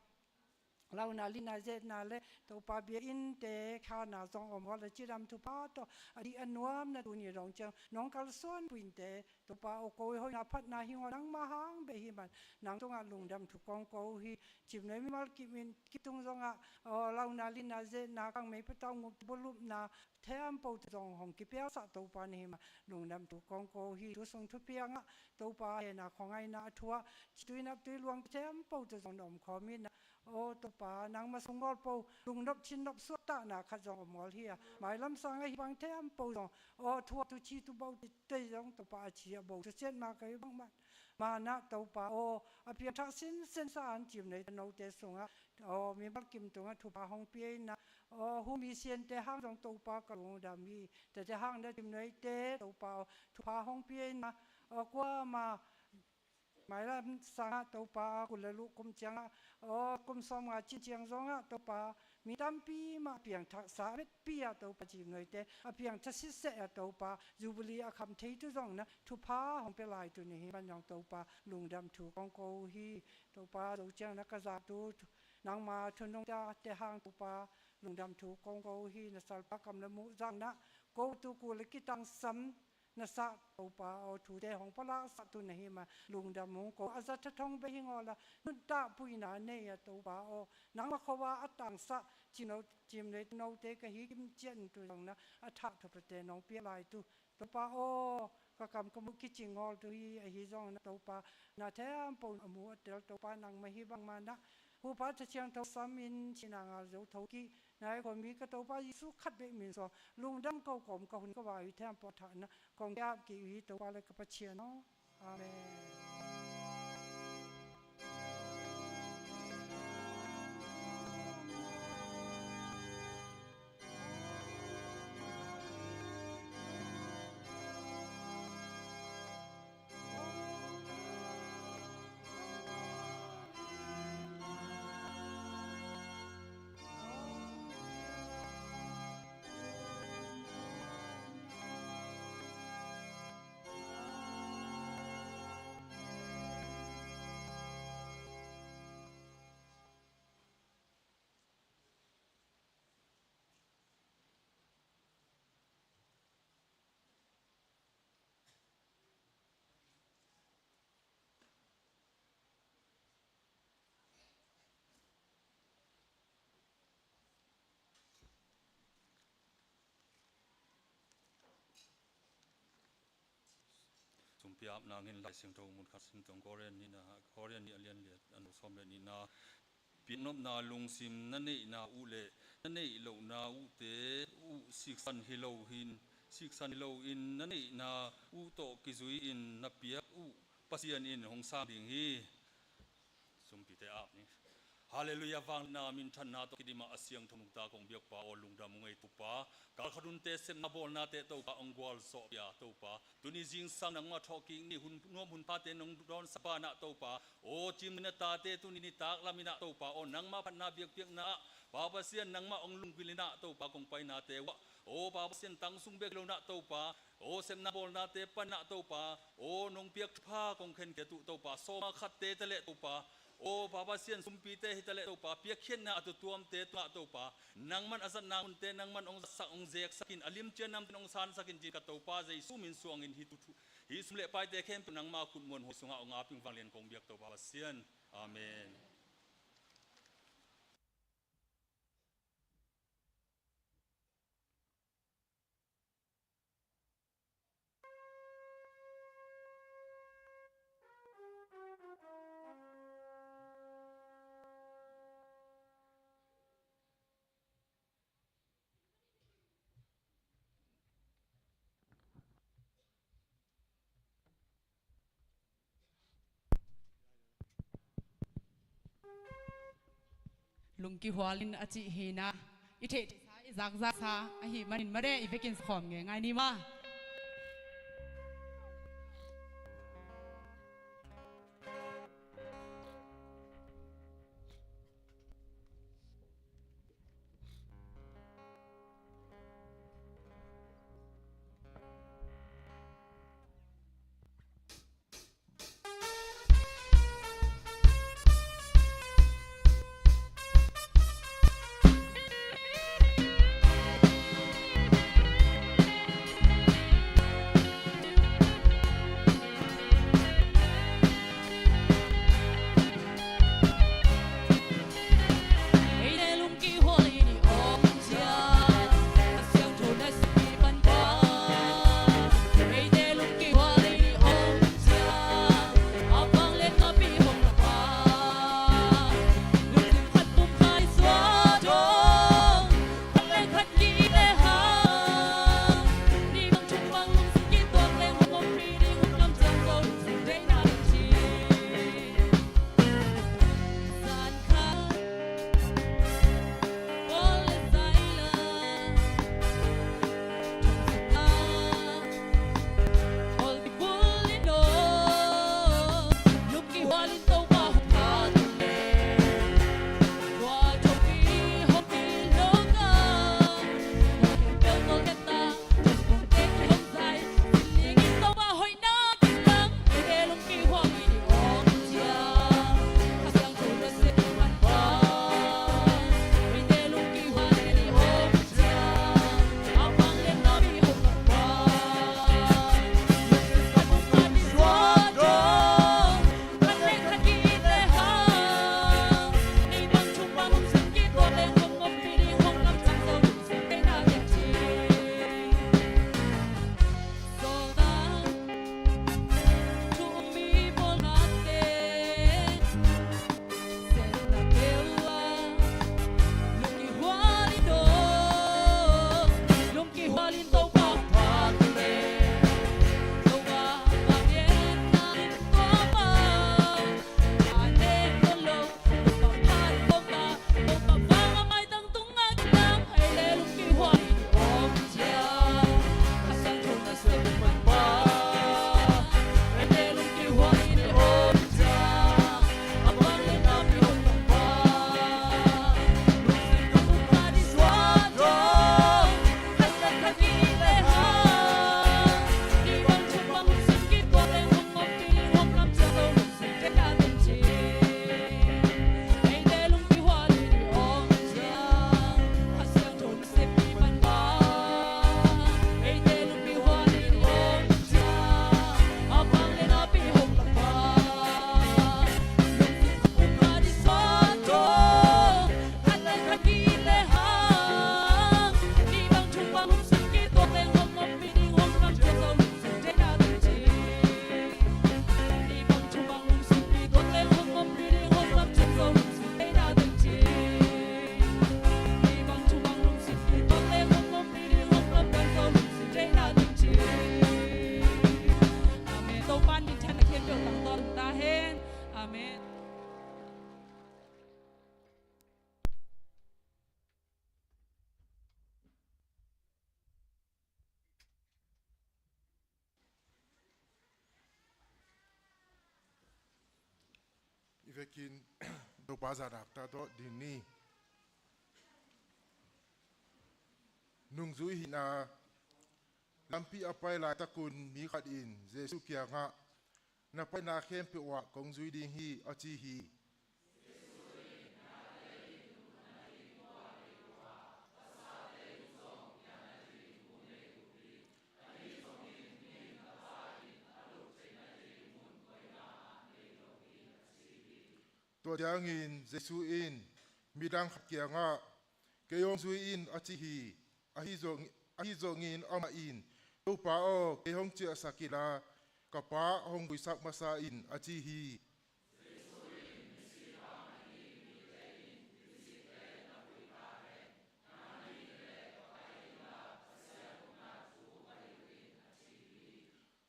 lona linna zetna le Topa bia innte khana zong om ngawla cidam thupha tawh a dih a nuamna tuni dong ciang nong kalsuanpui nte Topa aw ko hoihna phatna hi ngaw nangma hang beih hi man nang tungah lungdam thu kong ko uh hi. Cimnuai mimal kim in kip tung zongah aw lona linna zetna kangmei patau ngup bulupna thempo tawh zong hong kipiaksak Topa na hi mah lungdam thu kong ko uh hi. Tu sung thupiangah Topa hehna khuangaihna a thuah citui naptui luang thempo tawh zong na om khawm inah aw Topa nangma sung ngawlpo lungnop cinnop suahtahna khat zong om ngawl hi a mailam sangah hi bang thempo zong aw thuah tu ci tu bo tei zong Topa a ci a bo tu ciat ma ka hi bang man manah Topa aw a piangthak sinsen sa an cimnuai tanote sungah aw mimal kim tungah thupha hong pia inah aw humi siante hang zong Topa ka lungdam hi. Tete hang na cimnuaite Topa aw thupha hong pia inah aw kuama mailam sangah Topa kul le luh kum ciangah aw kum sawmnga cin ciang zongah Topa mi tampi mah a piangthaksa a metpi ah Topa cimnuaite a piangthak siseh ah Topa Jubilee a kham thei tu zong na thupha hong pia lai tu ni hi man zong Topa lungdam thu kong ko uh hi. Topa zo ciang na ka zahtu nangma thunung te hang Topa lungdam thu kong ko uh hi. Na salpa kam le muh zang na ko tu kul le kitangsam na sah Topa aw, thute hong palak sah tu na hi ma, lungdam hong ko. A za thathong bek hi ngawl a, nuntakpuina nei a Topa aw, nangma kho a a tangsah cimno, cimno note ka hi kim cian tu zong na a thah thupate nong pia lai tu Topa aw, ka kam ka mu kicing ngawl tu hi, ahi zong na Topa na thempo a mu a tel Topa nangma hi bangmah na Pu Pa Tha Siangtho sam in cina ngal zo tho kik nai kong mi ka Topa Jesu khat bek min suang lungdam ko kawm ka hun ka vai thempo thah na kong kiap kik hi Topa le ka Pathian aw. Amen. Sumpi apna ngin Lai Siangtho mun khat sim tong Korin nihna, Korin nih a lian liat a neu sawm le nihna. Piaknopna lungsim na neihna uh le na neih lohna uhte uh siksan hi lo hin, siksan hi lo in na neihna uh tawh kizui in na piak uh Pasian in hong sang ding hi. Sumpite ap ni. Halleluiah, vangliatna minthanna tawh kidim a siangtho nungta kong biakpa aw, lungdam ung ei Topa. Kal khat hunte sepna bawlnate Topa hong gualzawh pia Topa. Tuni zingsang nangmah thawhkik ni, hun nuam hun phate nong dawnsak banah Topa. Aw, cimnuihna tate tuni nitak laminah Topa aw, nangmah phatna biakpiakna ah Pa Pasian nangmah hong lunggulh inah Topa kong painate uh ah. Aw Pa Pasian, tang sung bek hi lo nah Topa, aw sepna bawlnate panah Topa, aw nong piak thupha kong khenkhiat uh Topa, sawma khatte taleh Topa, aw Pa Pasian, sumpite hi taleh Topa, piakkhiatna a tutuamte tungah Topa, nangman a zatna munte nangman hong zatsak hong zeksak in, a limcian namte hong sansak in, ci-in ka Topa Jesu min suangin hih thu, hih sum le paite khempeuh nangma khutmuan huai sungah hong ap ing, vanglian kong biak Topa Pasian. Amen. Lungkihual in a cih hi na, i theihtheihsa i zakzaksa ahih manin made i vekin sakhawm ngei ngai ni maw. Vekin Topa zahtakna tawh ding ni. Nungzui hihna. Lampi a pai laitakun mi khat in Jesuh kiangah, "Na paina khempeuh ah kong zui ding hi," a ci hi. Tua ciangin Jesuh in midang khat kiangah, "Kei hong zui in," a ci hi. Ahi zong, ahi zongin amah in, "Topa aw, kei hong ciahsak inla, ka pa hong vuisak masa in," a ci hi.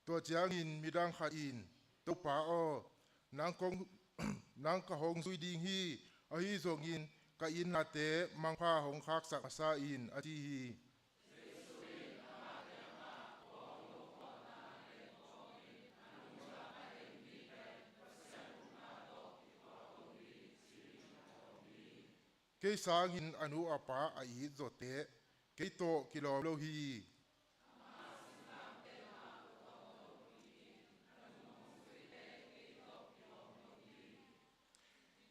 Tua ciangin midang khat in, "Topa aw, nang kong, nang ka hong zui ding hi, ahi zongin ka inn late mangpha hong khaksak masa in," a ci hi. Kei sangin a nu a pa a it zawte kei tawh kilawm lo hi.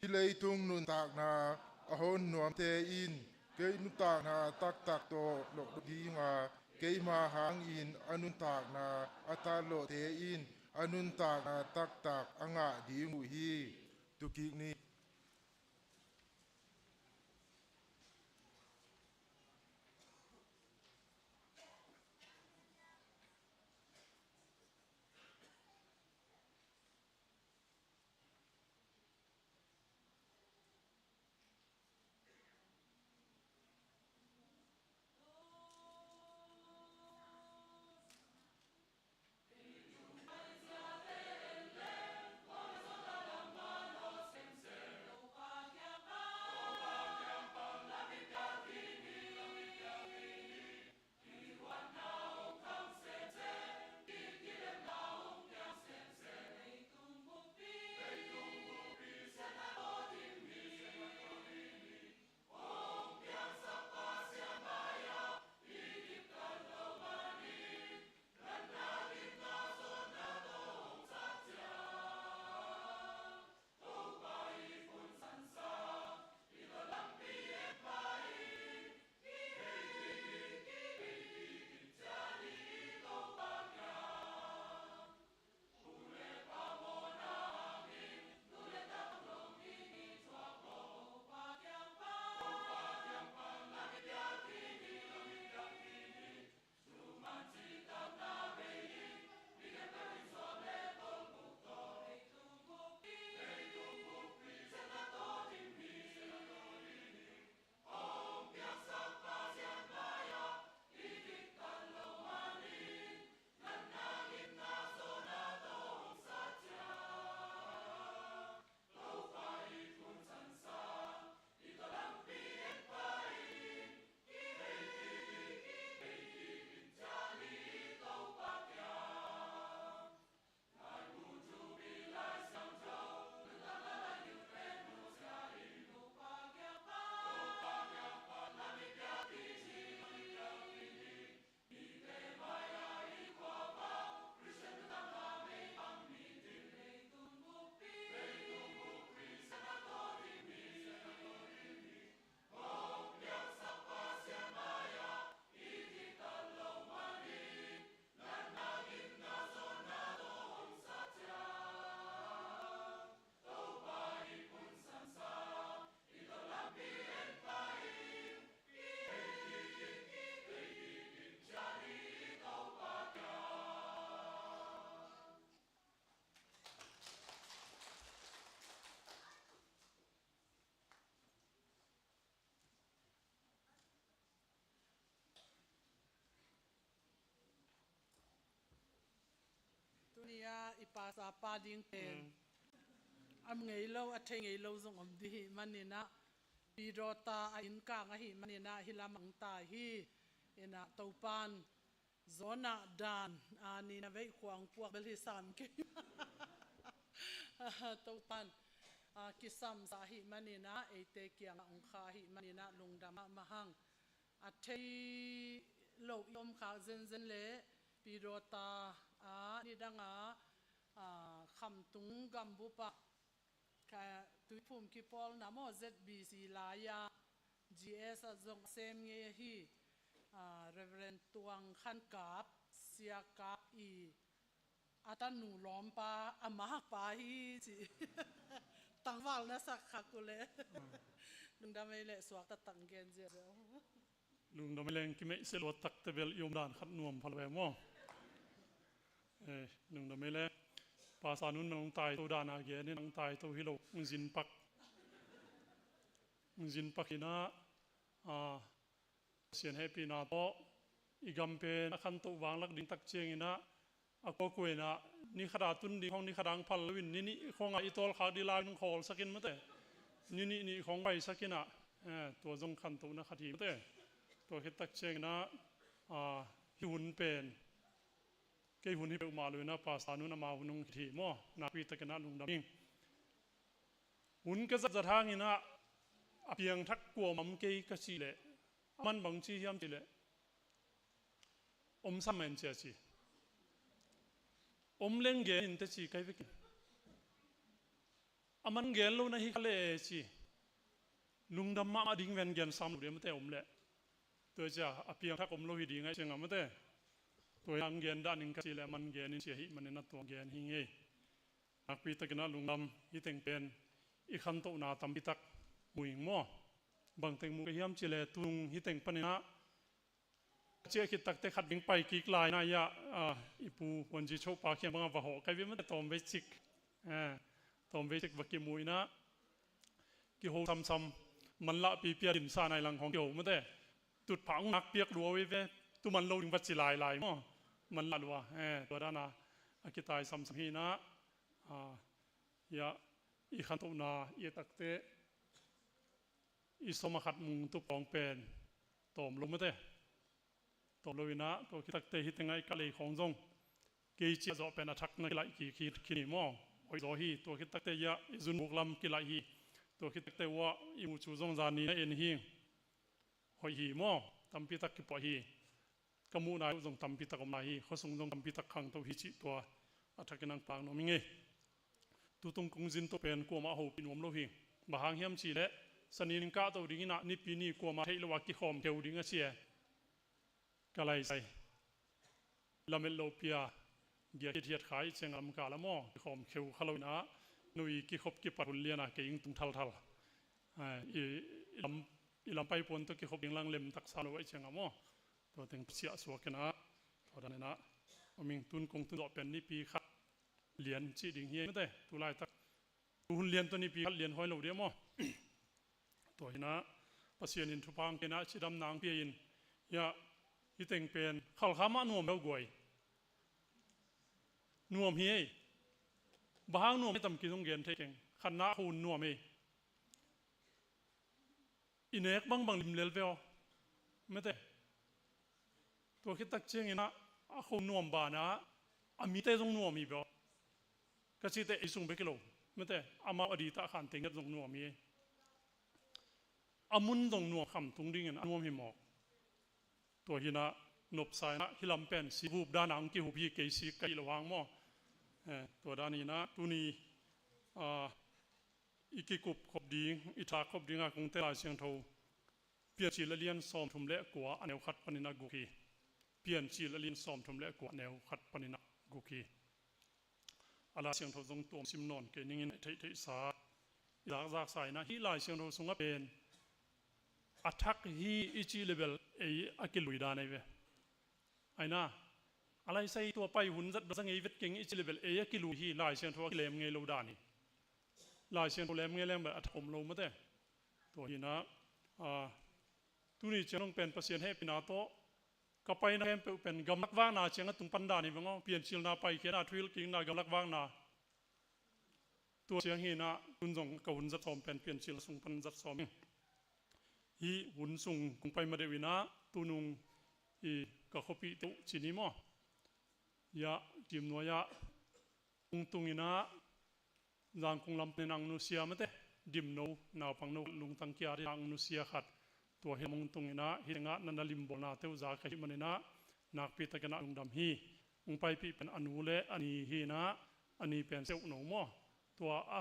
Hih leitung nuntakna a hon nuamte in kei nuntakna taktak tawh lawh dinga, keima hangin a nuntakna a tatlawhte in a nuntakna taktak a ngah ding uh hi. Tukik ni. Tuni-a i pastor pa ding pen, mm, a ngei lo, a thei ngei lo zong om ding hi maninah, pi dawta a innkang ahi maninah hih lam ang ta hi. Inah Topan Jonah dan a ni na veih khuang puak bel hi sam kei. Topan a, kisamsah ahih maninah eite kiangah ong kha ahih maninah lungdam mahmah hang. A thei lo i om khak zenzen le Pidawta a nidanga, a, Khamtung gambupa ka Tuiphum kipawlna maw Z B C lai-a G S a zong a sem ngei ahi, a, Reverend Tuang Khan Kap, Sia Kap i a tanu lawmpa, a makpa hi ci. Tangval na sak khak uh le. Lungdam ei le suak taktak gen ziahziah. Lungdam ei leng kimeihsia luat takte bel i om dan khat nuam pha lo e maw. Eh, lungdam ei le. Pasa nun nang taito dan a gen in nang taito hi lo, ong zin pak. Ong zin pak hinah, a, Pasian hehpihna tawh i gam pen a khantoh vanglak ding tak cianginah a kuakua inah ni khata tun ding khong ni khata ang phal loin ni nih khongah i tawlkhak ding lai in khawlsakin mate. Ni nih nih khong paisakinah, eh, tua zong khantohna khat hi mate. Tua khit tak cianginah, a, hih hun pen kei hun hi peuhmah lo inah Pasa nun ama hun ong khit hi maw. Nakpi takinah lungdam ing. Hun ka zatzat hanginah a piangthak kuamah om kei ka cih leh a man bang ci hiam cih leh om sam en cia ci. Om leng gen in te ci kai vekin. A man gen lo na hi kha le e ci. Lungdam mahmah ding ven gen sam lo dia mate om leh. Tua cia a piangthak om lo hi ding ai ciangah mate. Tua hi ang gen dan in ka cih leh a man gen in cia hih maninah tua gen hi ngei. Nakpi takinah lungdam, hih teng pen i khantohna tampi tak mu ing maw. Bangteng mu ka hiam cih leh tung hih teng paninah ka ciah khit takte khat ding pai kik lai inah ia, a, i pu Huanzi Chopa khiang bangah va hawh kai ve mate tawmvei cik. Eh, tawmvei cik va kimu inah kiho samsam, manlahpipi a dinsa nai lang khong kiho mate. Tutphah ong nak piak lua uh hi ve, tu man lo ding va ci lailai maw. Manlah lua, eh, tua dana a kitai samsam hinah, a, ia, i khantohna i takte i sawm a khat mung tup kawng pen tawm lo mate. Tawm lo inah tua khit takte hih tengah i ka lei khong zong kei ciah zawh pen a thak na kilaih kik hi khin hi maw. Hoih zaw hi, tua khit takte ia i zunbuk lam kilaih hi. Tua khit takte uah i mucu zong zani na en hi. Hoih hi maw, tampi tak kipuah hi. Ka muhna uh zong tampi tak om lai hi, khuasung zong tampi tak khangto hi cih tua a thakin ang pang nuam hi ngei. Tutung kong zin to pen kuamah hopih nuam lo hi. Bang hang hiam cih leh Sani ning kahto dinginah Nipi ni kuamah theih lo a kikhawm kheu ding a ci e. Ka laisai lamet loh pia giak hithiat khai ciang lam kal a maw, kikhawm kheu kha lo inah nui kikhop kipat hun lianah kei ing tung thalthal. Ai, i, i lam, i lam paipuan tawh kikhop ding lang lem taksa lo aih ciangah maw. Tua teng siah suak inah tua dan inah om ing. Tun kong tun zawh pen Nipi khat lian cih ding hi mate. Tu laitak tu hun lian tawh Nipi khat lian huai lo dia maw. Tua hinah Pasian in thupha ang pia inah cidamna ang pia in, ia, hih teng pen khalkha mah nuam lo guai. Nuam hi ei. Bang hang nuam hi tam kizong gen thei keng. Khatna a hun nuam ei. I nek bangbang limlel ve aw. Mate. Tua khit tak cianginah a kho nuam banah a mite zong nuam hi bia. Ka cihte ei sung bek hi lo. Mate, amau a ditah khan teng nget zong nuam hi. A mun zong nuam, Khamtung dingin a nuam hi mawk. Tua hinah nopsa inah hih lam pen si vup dana ang kihup hi kei si ka hih lo hang maw. Eh, tua dan hinah tuni, ah, i kikup khop ding, i thak khop dinga kong tel Lai Siangtho Piancil a lian sawmthum le kua a neu khat panin a guk hi. Piancil a lian sawmthum le kua a neu khat panin a guk hi. A Lai Siangtho zong tuam sim nawn kei ningin theihtheihsa i zakzaksa inah hih Lai Siangtho sungah pen a thak hi i cih le bel ei a kilui dan ei ve. Aina a laisai tua pai hun zat bel za ngei vet keng i cih le bel ei a kilui hi, Lai Siangtho a kilem ngei lo dan hi. Lai Siangtho lem ngei leng bel a thak om lo mate. Tua hinah, a, tuni ciang dong pen Pasian hehpihna tawh ka paina khempeuh pen gamlak vakna ciang a tung pan dan hi veng aw. Piancilna paikhiatna, thuhilhkikna, gamlak vakna. Tua ciang hinah tun zong ka hun zat sawm pen Piancil sung pan zat sawm hi. Hih hun sung kong pai ma deuh inah tunung i ka khuapihte uh ci ni maw. Iah Cimnuai ah kong tung inah Zangkong lam panin ang nusia mate, dimno, naupangno lungtang kia ding ang nusia khat. Tua hi lam hong tung inah, hi tengah na na limbawlna teuh za ka hih maninah, nakpi takinah lungdam hi. Hong paipih pen a nu le a ni hi inah, a ni pen seuhno maw. Tua a,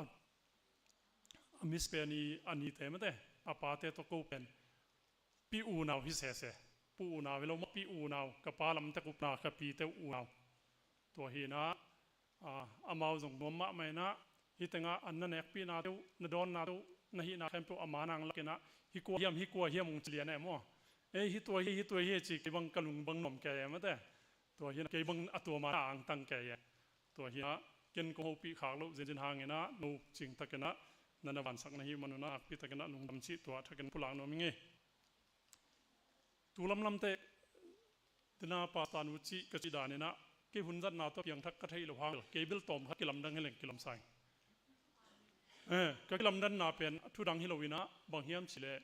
a miss pen i a nite mate, a pate tawh ko pen pi unau hi sese. Pu unau hi lo maw, pi unau, ka pa lam tek upna, ka pite unau. Tua hi inah, a, amau zong nuam mahmah inah, hi tengah an na nekpihna teuh, na dawnna teuh, na hihna khempeuh a ma nang lak inah, hi kua hiam, hi kua hiam hong ci lian e maw. Ei, hi tua hi, hi tua hi ci kei bang ka lung bang nuam kei e mate. Tua hi inah kei bang a tua ma na angtang kei e. Tua hi inah ken kong hopih khak loh zenzen hang inah, no cing takinah na na vansak na hih manunah nakpi takinah lungdam cih tua thakin pulak nuam ing ei. Tu lamlamte, tina pasta nu cih ka cih dan inah, kei hun zatna tawh piangthak ka theih loh hang, kei bel tawm khat kilamdang hi leng kilamsa ing. Eh, ka kilamdanna pen thu dang hi lo inah, bang hiam cih leh,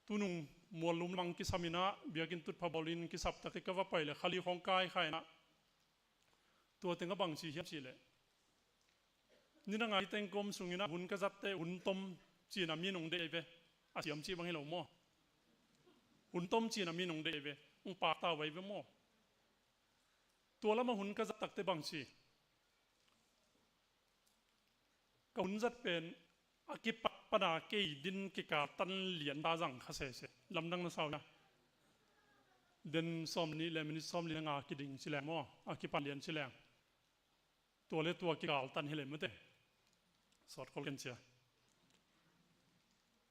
tunung muallum lamang kisam inah, biakinn tutpha bawlin kisap takte ka va pai leh, khali khawng kai kha inah, tua teng a bang ci hiam cih leh, ni dang a hi teng ka om sung inah hun ka zatte hun tom ci-in a mi nong deih ve. A siam cih bang hi lo maw. Hun tom ci-in a mi nong deih ve. Hong pakta vai ve maw. Tua lamah hun ka zat takte bang ci. Ka hun zat pen a kipat pana kei din kikal tan lian ta zang kha sese. Lamdang na sau na. Den sawm nih le minit sawm li na nga kiding ci leng maw. A kipat lian ci leng. Tua le tua kikal tan hi le mate. Sawt khol ken cia.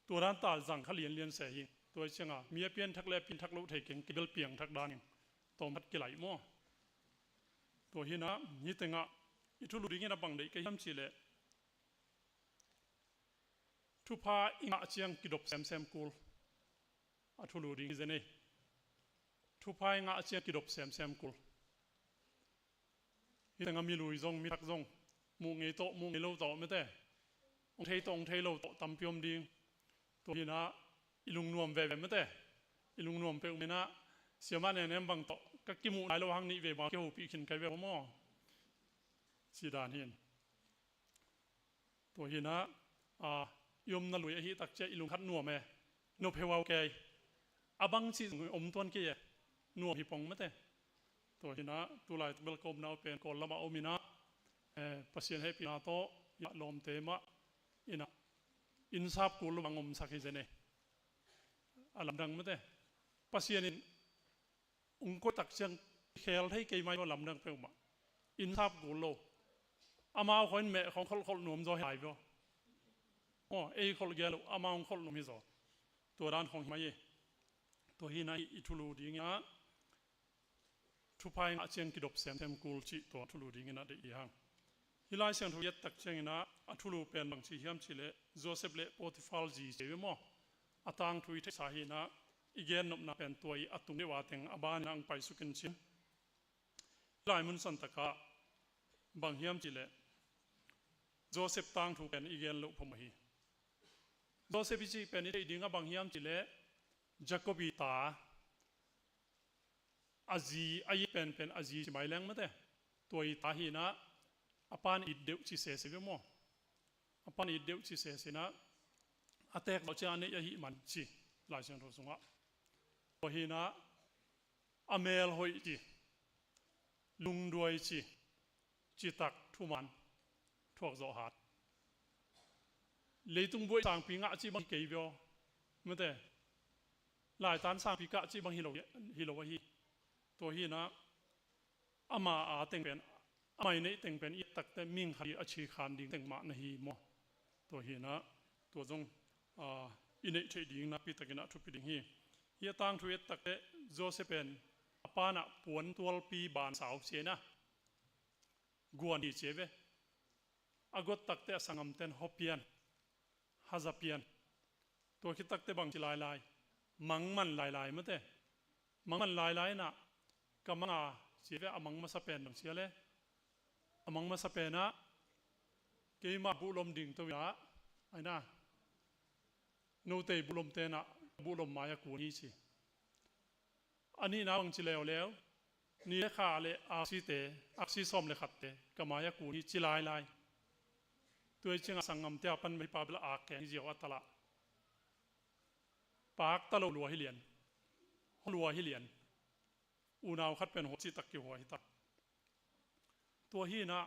Tua dan ta zang kha lianlian se hi. Tua cianga mi a pianthak le a pianthak lo thei keng kei bel piangthak dan in. Tawm khat kilaih maw. Tua hi inah, hi tengah i thulu dingin a bang deih ka hiam cih leh, thupha i ngah ciang kidop semsem kul. A thulu ding hi zen ei. Thupha i ngah ciang kidop semsem kul. Hi tengah mi lui zong, mi thak zong, muh ngei tawh, muh ngei lo tawh mate. Hong thei tawh, hong thei lo tawh tampi om ding. Tua hi inah i lungnuam veve mate. I lungnuam peuh mah inah, siamah nenem bang tawh ka kimuh nai lo hang nih vei bang kihopih khin kai ve maw. Ci dan hi in. Tua hi inah, a, i omna lui ahih tak ciah i lungkhat nuam e. Nop heu au kei. A bang cih zong om tuan kei e. Nuam hi pong mate. Tua hi inah, tulai tak bel ka omna uh pen Kawl lamah om inah, eh, Pasian hehpihna tawh, i lawmte mah inah, inn sap kul lo bang omsak hi zen e. A lamdang mate. Pasian in hong koih tak ciang khel thei kei mai lamdang peuhmah. Inn sap kul lo. Amau khawng in meh khawng kholhkholh nuam zaw hi lai vio. Aw, ei kholh gel lo, amau hong kholh nuam hi zaw. Tua dan khawng hi mai e. Tua hi inah i thulu dingah thupha i ngah ciang kidop semsem kul cih tua thulu dingin a deih hi hang. Hih Lai Siangtho i et tak ciangin ah a thulu pen bang ci hiam cih leh Joseph le Potiphar zi ci ve maw? A tangthu i theihsa hi inah i gennopna pen tua i a tung deuh a teng a banin ah hong paisuk in cin. Hih lai mun santak ah bang hiam cih leh Joseph tangthu pen i gen loh phamawh hi. Joseph i cih pen i theih ding ah bang hiam cih leh Jacob i ta, a zi a it penpen a zi ci mai leng mate. Tua i ta hi inah a pan it deuh ci sese ve maw? A pan it deuh ci sese inah a teek zawh ciang a neih ahih man ci Lai Siangtho sungah. Tua hi inah a mel hoih ci, lungduai ci, citak thuman thuak zawh hat. Leitung buai sangpi ngah cih bang hi kei vio mate. Laitan sangpi kah cih bang hi lo, hi lo ahi. Tua hi inah ama a teng pen, ama i neih teng pen i et takte ming khat i a ci khan ding teng mah na hi maw? Tua hi inah tua zong, a, i neih theih ding nakpi takin ah thupi ding hi. Hih a tangthu i et takte Joseph pen a pan ah puan tualpi bansau ci inah guan hi ci ve. A guat takte a sanggamten hua pian, haza pian. Tua khit takte bang ci lailai, mangman lailai mate. Mangman lailai inah ka mang a ci ve. A mang masa pen bang ci a le, a mang masa pen ah keima buhlom ding to inah, a inah note i buhlomte inah buhlom mai a kun hi ci. A nihna bang ci leuleu, ni le kha le aksite, aksi sawm le khatte ka mai a kun hi ci lailai. Tua hi ciangah sanggamte a pan bel hi pa bel a ak keng hi ziau a talah. Pa ak ta lo lua hi lian. Hong lua hi lian. Unau khat pen huat cih tak kihua hi tak. Tua hi inah,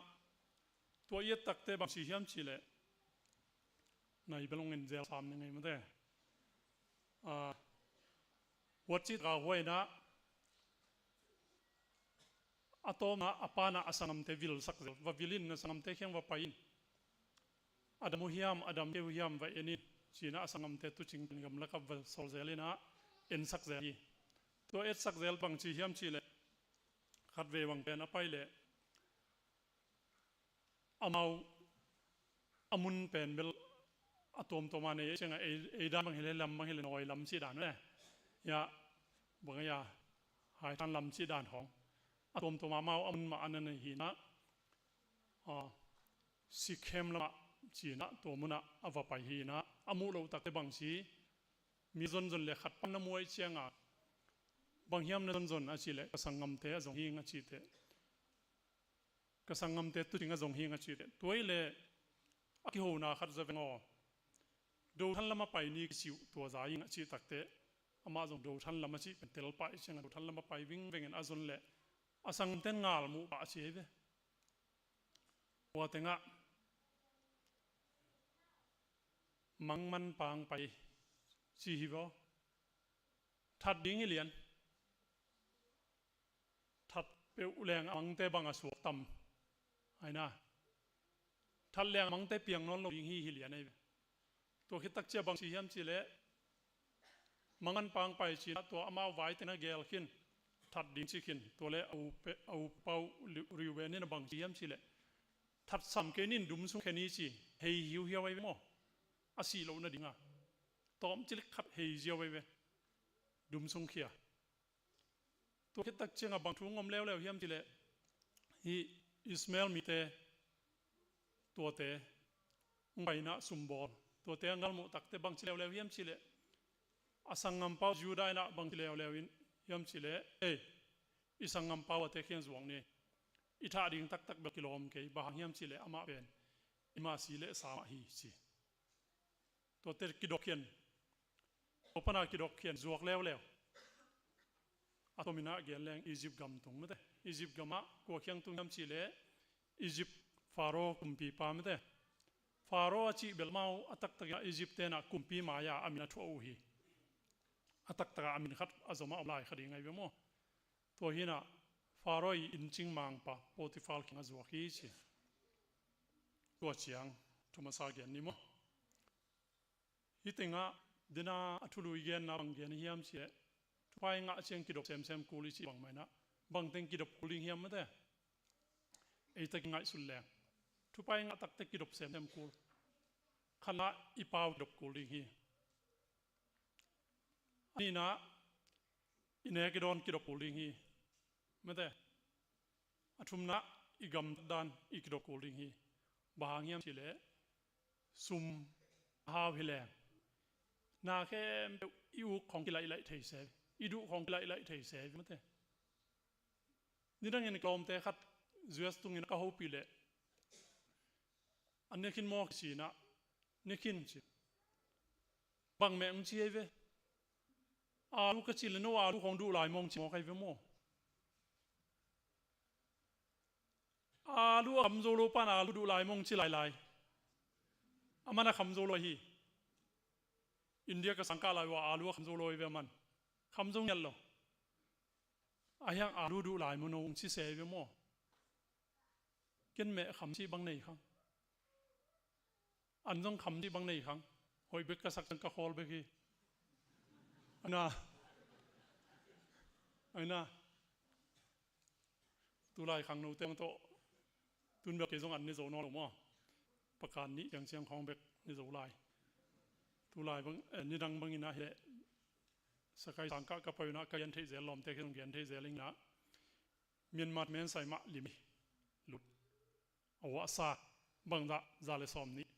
tua i et takte bang ci hiam cihleh, nai bel hong en zel sam ni ngei mate. Ah, huat cih tak a hua inah, a tawpna a pa inah a sanggamte vilsak zel, va vil in, na sanggamte kiang va pai in. A dam uh hiam, a dam kei uh hiam va en in, ci inah a sanggamte tuucing pen gamlakah va sawl zel inah ensak zel hi. Tua etsak zel bang ci hiam cihleh, khatvei bang pen a pai leh amau a mun pen bel a tuamtuam a nei, ei ciangah ei, ei dan bang hileh lam bang hileh nawi lam cih dan ve. Ya, bang ya, haithan lam cih dan khawng. A tuamtuam a amau a mun mah a na nei hi inah, ah, Sikhem lamah ci inah tua munah a va pai hi inah, a muh loh takte bang ci, mi zonzon le khat pan na muh ahih ciangah, bang hiam na zonzon a cihleh, ka sanggamte a zong hi ing a cih teh. Ka sanggamte tuucing a zong hi ing a cih teh. Tua hi leh a kihona khat za veng aw. Dothan lam a pai ni kici uh tua za hi ing a cih tak teh. Amah zong Dothan lam a cih pen tel pah ahih ciangah Dothan lam a pai vingveng in a zon leh a sanggamte in ngal muh pah a ci hi ve. Tua tengah Mangman pang pai ci hi ve aw. That ding hi lian. That peuh leng a mangte bang a suak tam. Ai na. That leng a mangte piang nawn lo ding hi hi lian ei ve. Tua khit tak ciah bang ci hiam cihleh, Mangman pang pai ci inah tua amau vaite na geel khin, that ding ci khin, tua leh a u pe, a u pa uh Reu, Reuben in a bang ci hiam cihleh, that sam kei ni in dum sung khia ni ci, hei hiuhiau ei ve maw. A sih loh nadingah tawm cilik khat hei ziau ei ve. Dum sung khia. Tua khit tak ciangah bang thu hong om leuleu hiam cihleh, hih Ishmael mite, tuate hong pai inah sumbawl, tuate a galmuh takte bang ci leuleu hiam cihleh, a sanggampa uh Judah in ah bang ci leuleu in hiam cihleh, ei, i sanggampa uh ate kiang zuak ni, i thah ding taktak bel kilawm kei, bang hang hiam cihleh amah pen i mah si leh sa mah hi ci. Tuate kidop khian, tua pana kidop khian zuak leuleu. A tomin ah gen leng Egypt gam tung mate. Egypt gamah kua kiang tung hiam cihleh, Egypt Pharaoh kumpipa mate. Pharaoh a cih bel amau a taktakin ah Egypt ten ah kumpi mai-a a min a thuah uh hi. A taktakah a min khat a zom a om lai kha ding ahi ve maw. Tua hi inah Pharaoh i inncing mangpa Potiphar kiang a zuak hi ci. Tua ciang thu masa gen ni maw. Hih tengah dena a thulu i genna bang gen hiam cihleh, thupha i ngah ciang kidop semsem kul i cih bangmah inah, bangteng kidop kul ding hiam mate. Ei tak i ngaihsut leng, thupha i ngah takte kidop semsem kul. Khatna i pau kidop kul ding hi. A nihna i nek i dawn kidop kul ding hi. Mate. A thumna i gamtat dan i kidop kul ding hi. Bang hang hiam cihleh, sum a hau hi leng, na khempeuh i uk khawng kilaih laih thei se, i duh khawng kilaih laih thei se mate. Nidangin ka lawmte khat U S tungin ka hopih leh, a ne khin maw kici inah, ne khin ci. Bang meh hong ci ei ve. Alu ka cih leh no alu khawng duh lai maw hong ci mawk ahi ve maw. Alu a kham zo lo pan alu duh lai maw hong ci lailai. Aman a kham zo lo ahi. India ka sangkah lai uh a alu a kham zo lo ahi ve aman. Kham zo ngiat lo. Ahi hang alu duh lai maw no hong ci se ahi ve maw. Ken meh kham cih bang nei khang. An zong kham cih bang nei khang. Hoih bek ka sak ciang ka khawl bek hi. Ai na. Ai na. Tulai khangnote bang tawh, tun bel kei zong an ne zo nawn lo maw. Pakan nih ciangciang khawng bek ne zo lai. Tulai bang, eh, nidang bangin ah hileh, Sakai sangkah ka pai un ah ka gen theih zel, lawmte kiang zong gen theih zel ing ah, Myanmar men sai mah lim hi. Lut. A uahsa bangzah za le sawm nih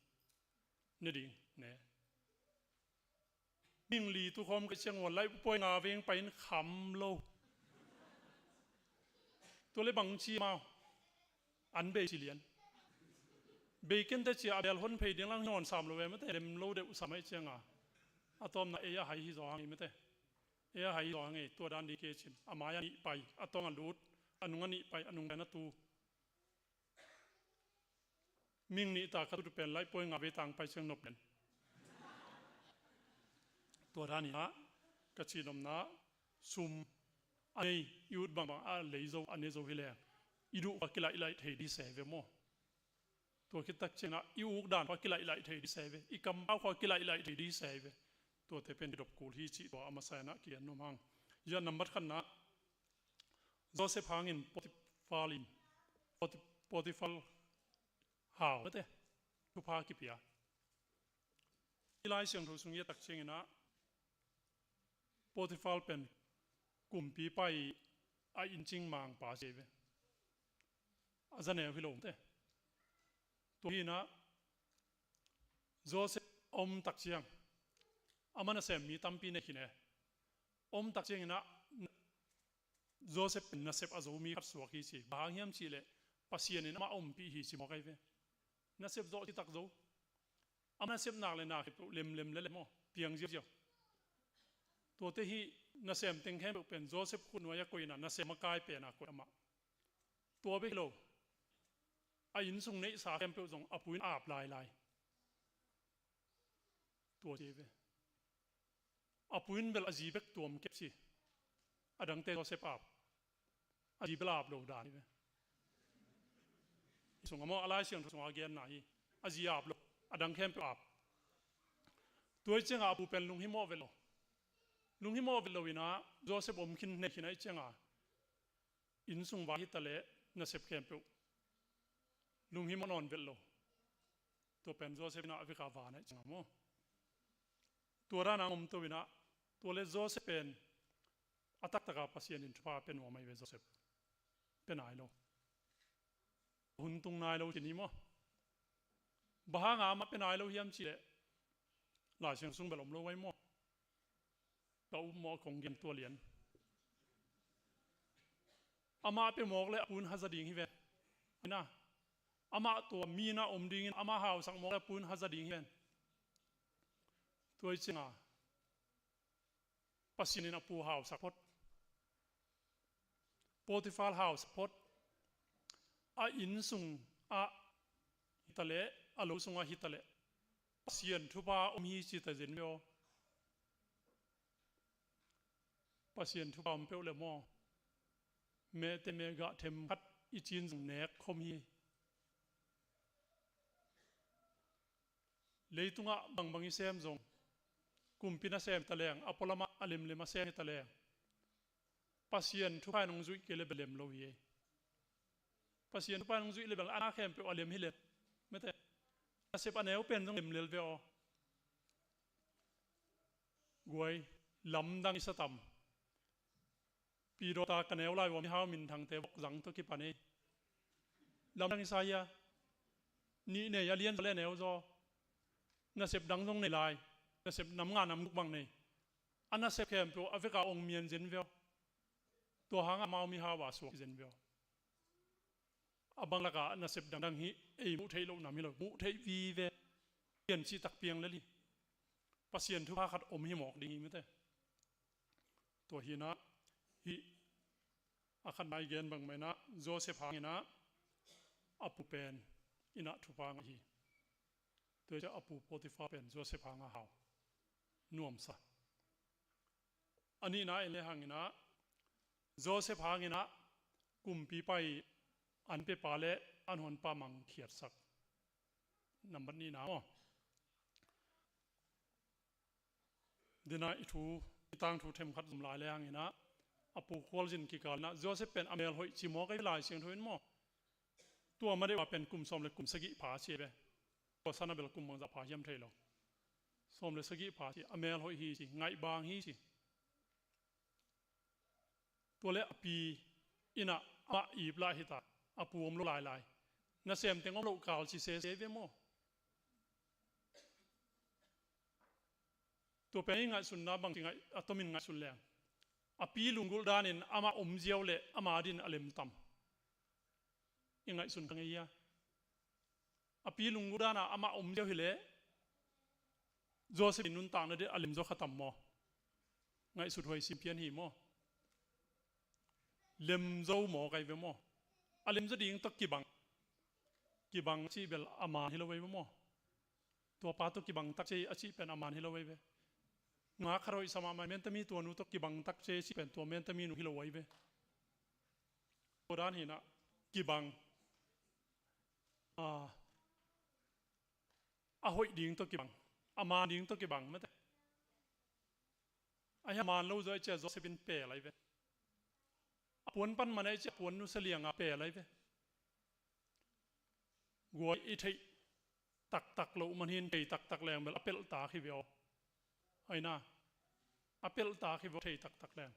ne ding ne. Mihing li tu khawm ka ciang ua laih puai nga veng pai in kham lo. Tua le bang ci mau. An bei ci lian. Bei kei ning te ci a, a bel hon phei ding lang hi nawn sam lo ve mate, lem lo deuh sam ahih cianga. A tawpna ei a hai hi zaw hang ei mate. Ei a hai hi zaw hang ei, tua dan ding kei cin. A mai a nih pai, a tawng a lut, a nung a nih pai, a nung pen a tu. Ming nih ta ka tutu pen laih puai nga vei tang pai ciang nop len. Tua dan hi a, ka cih nopna, sum a nei, i ut bangbang a lei zo, a ne zo hi leng, i duh khua kilaihlaih thei ding se ve maw? Tua khit tak ciangin ah i uk dan khua kilaihlaih thei ding se ve, i kampau khua kilaihlaih thei ding se ve. Tuate pen i dop kul hi cih tua a masa in ah kigen nuam hang. Hia nambat khatna, Joseph hangin Potifar in, Poti-, Potifar hau mate, thupha kipia. I Lai Siangtho sung i et tak ciangin ah Potifar pen kumpipa i a inncing mangpa ci ve. A zaneu hi lo mate. Tua hi in ah Joseph a om tak ciang, amah nasem mi tampi nei khin e. A om tak ciangin ah Joseph pen nasep a zo mi khat suak hi ci. Bang hang hiam cih leh Pasian in amah a ompih hi ci mawk ahi ve. Nasep zawh citak zo. Amah nasep nak le nak hi peuh lemlem lel e maw, piang ziauziau. Tuate hi nasem teng khempeuh pen Joseph khutnuai a koih in ah nasem a kai pen a koih amah. Tua bek hi lo, a innsung neihsa khempeuh zong a pu in ap lailai. Tua ci ve. A pu in bel a zi bek tuam kep ci. A dangte Joseph ap. A zi bel ap lo dan hi ve. Hi sung a maw, a Lai Siangtho sungah a genna hi. A zi ap lo, a dang khempeuh ap. Tua hi ciangah a pu pen lunghimawh vet lo. Lunghimawh vet lo in ah Joseph om khin, nei khin ahih ciangah innsung vai hi taleh nasep khempeuh lunghimawh nawn vet lo. Tua pen Joseph in ah a vekah van ahih ciangah maw. Tua dan a om to in ah, tua le Joseph pen a taktaka Pasian in thupha pia nuam ahi ve Joseph. Pia nai lo. Hun tung nai lo ci ni maw. Bang hanga amah pia nai lo hiam cih leh Lai Siangtho sung bel om lo ahi maw. Ka upmawh kong gen tua lian. Amah pia mawk le a pu in haza ding hi ven. Hi na. Amah tua mi na om dingin amah hausak mawk le a pu in haza ding hi ven. Tua hi cianga Pasian in a pu hausak phot. Potifar hausak phot. A inn sungah hi taleh, a lo sungah hi taleh, Pasian thupha om hi ci ta zen ve aw. Pasian thupha om peuh le maw, mehte mehgah themkhat i cin zong nek khom hi. Leitungah bangbang i sem zong, kumpi nasem hi taleng, a pualamah a lemlem a sem hi taleng, Pasian thupha in hong zuih kei le bel lem lo hi ei. Pasian thupha in hong zuih le bel a na khempeuh a lem hi lel. Mete, nasep a neu pen zong lem lel ve aw. Guai, lamdang i sa tam. Pidawta ka neu lai ua mihau minthangte vok zang tawh kipan ei. Lamdang i sa hia? Nih nei, a lian zaw le a neu zaw. Nasep dang zong nei lai. Nasep nam nga nam guk bang nei. A nasep khempeuh a veka ong mian zen ve aw. Tua hanga amau mihau a suak zen ve aw. A bang laka nasep dangdang hi, ei muh theih loh nam hi lo, muh theih vive. Pian cihtak piang lel hi. Pasian thupha khat om hi mawk ding hi mete. Tua hinah hih a khatna i gen bangmah inah Joseph hanginah a pu pen inah thupha ngah hi. Tua hi ciah a pu Potifar pen Joseph hanga hau nuamsa. A nihna en le hanginah Joseph hanginah kumpipa i an pepa le an honpa mang khiatsak. Nambat nihna maw? Dina i thu, i tangthu themkhat zom lai le hanginah a pu khualzin kikalinah Joseph pen a mel hoih ci mawk ei Lai Siangtho in maw? Tua ma deuh a pen kum sawm le kum sagih pha ci ve. Tua sana bel kum bangzah pha hiam thei lo. Sawm le sagih pha ci, a mel hoih hi ci, ngaih bang hi ci. Tua le a pi inah amah ip lah hita, a pu om lo lailai. Nasem teng om loh kal ci sese ve maw? Tua pen i ngaihsunna bangci ngaih, a tomin ngaihsun leng, a pi lunggulh danin amah om ziau le ama din a lemtam. I ngaihsun kha ngei hia? A pi lunggulh dana amah om ziau hileh Joseph in nuntakna ding a lemzaw kha tam maw? Ngaihsut huai sim pian hi maw? Lemzaw maw kai ve maw? A lemzaw ding tawh kibang. Kibang a cih bel a man hi lo vei ve maw? Tua pa tawh kibang tak ci a cih pen a man hi lo vei ve. Nga khat hoih sa mahmah mentami tua nu tawh kibang tak ci a cih pen tua mentami nu hi lo vei ve. Tua dan hinah kibang. A, a hoih ding tawh kibang, a man ding tawh kibang mate. A hi a man lo zaw i cia Joseph in pel ai ve. A puan pan man ai cia puan nusia lianga pel ai ve. Guai i theih taktak loh man hin thei taktak leng bel a pelh tak hi ve aw. Aina a pelh tak hi ve aw thei taktak leng.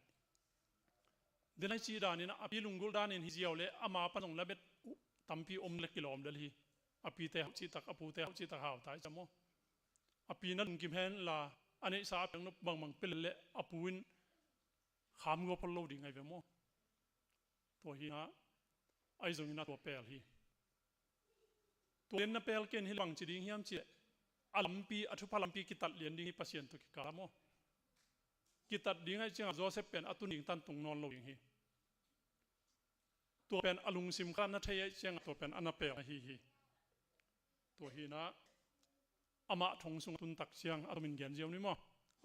Denai ci danin a pi lunggulh danin hi ziau le ama pan zong labet uh tampi om le kilawm del hi. A pite hauh cihtak a pute hauh cihtak hau tai ca maw? A pi na lungkim hen la a neihsa a pek nop bangbang pelh le a pu in kham gua phol lo ding ai ve maw? Tua hi a, ai zongin a tua pel hi. Tua lian na pel ken hi bangci ding hiam ci a lampi a thupha lampi kitat lian ding hi Pasian tawh kikal maw? Kitat ding ai cianga Joseph pen a tun ding tan tung nawn lo ding hi. Tua pen a lungsim kha na thei ai cianga tua pen a na pel ahi hi. Tua hinah amah thong sung a tuntak ciang a tomin gen ziau ni maw?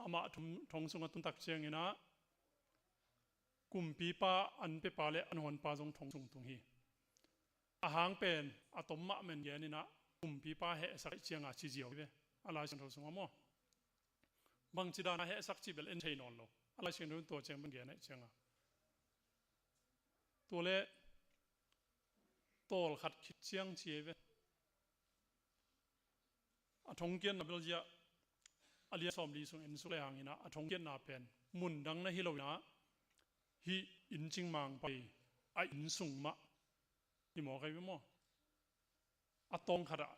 Amah thong sung a tuntak cianginah kumpipa an pepa le an huanpa zong thong sung tung hi. A hang pen a tom mahmah geninah kumpipa hehsak cianga ci ziau hi ve. A Lai Siangtho sungah maw? Bangci dana hehsak cih bel en thei nawn lo. A Lai Siangtho in tua ciang bang gen aih cianga tua le tawlkhat khit ciang ci hi ve. A thongkiatna belziah a lian sawmli sung en suk le hanginah a thongkiatna pen mun dang na hi loinah hih inn cingmang pai a inn sung mah hi maw kai ve maw? A tawng khatah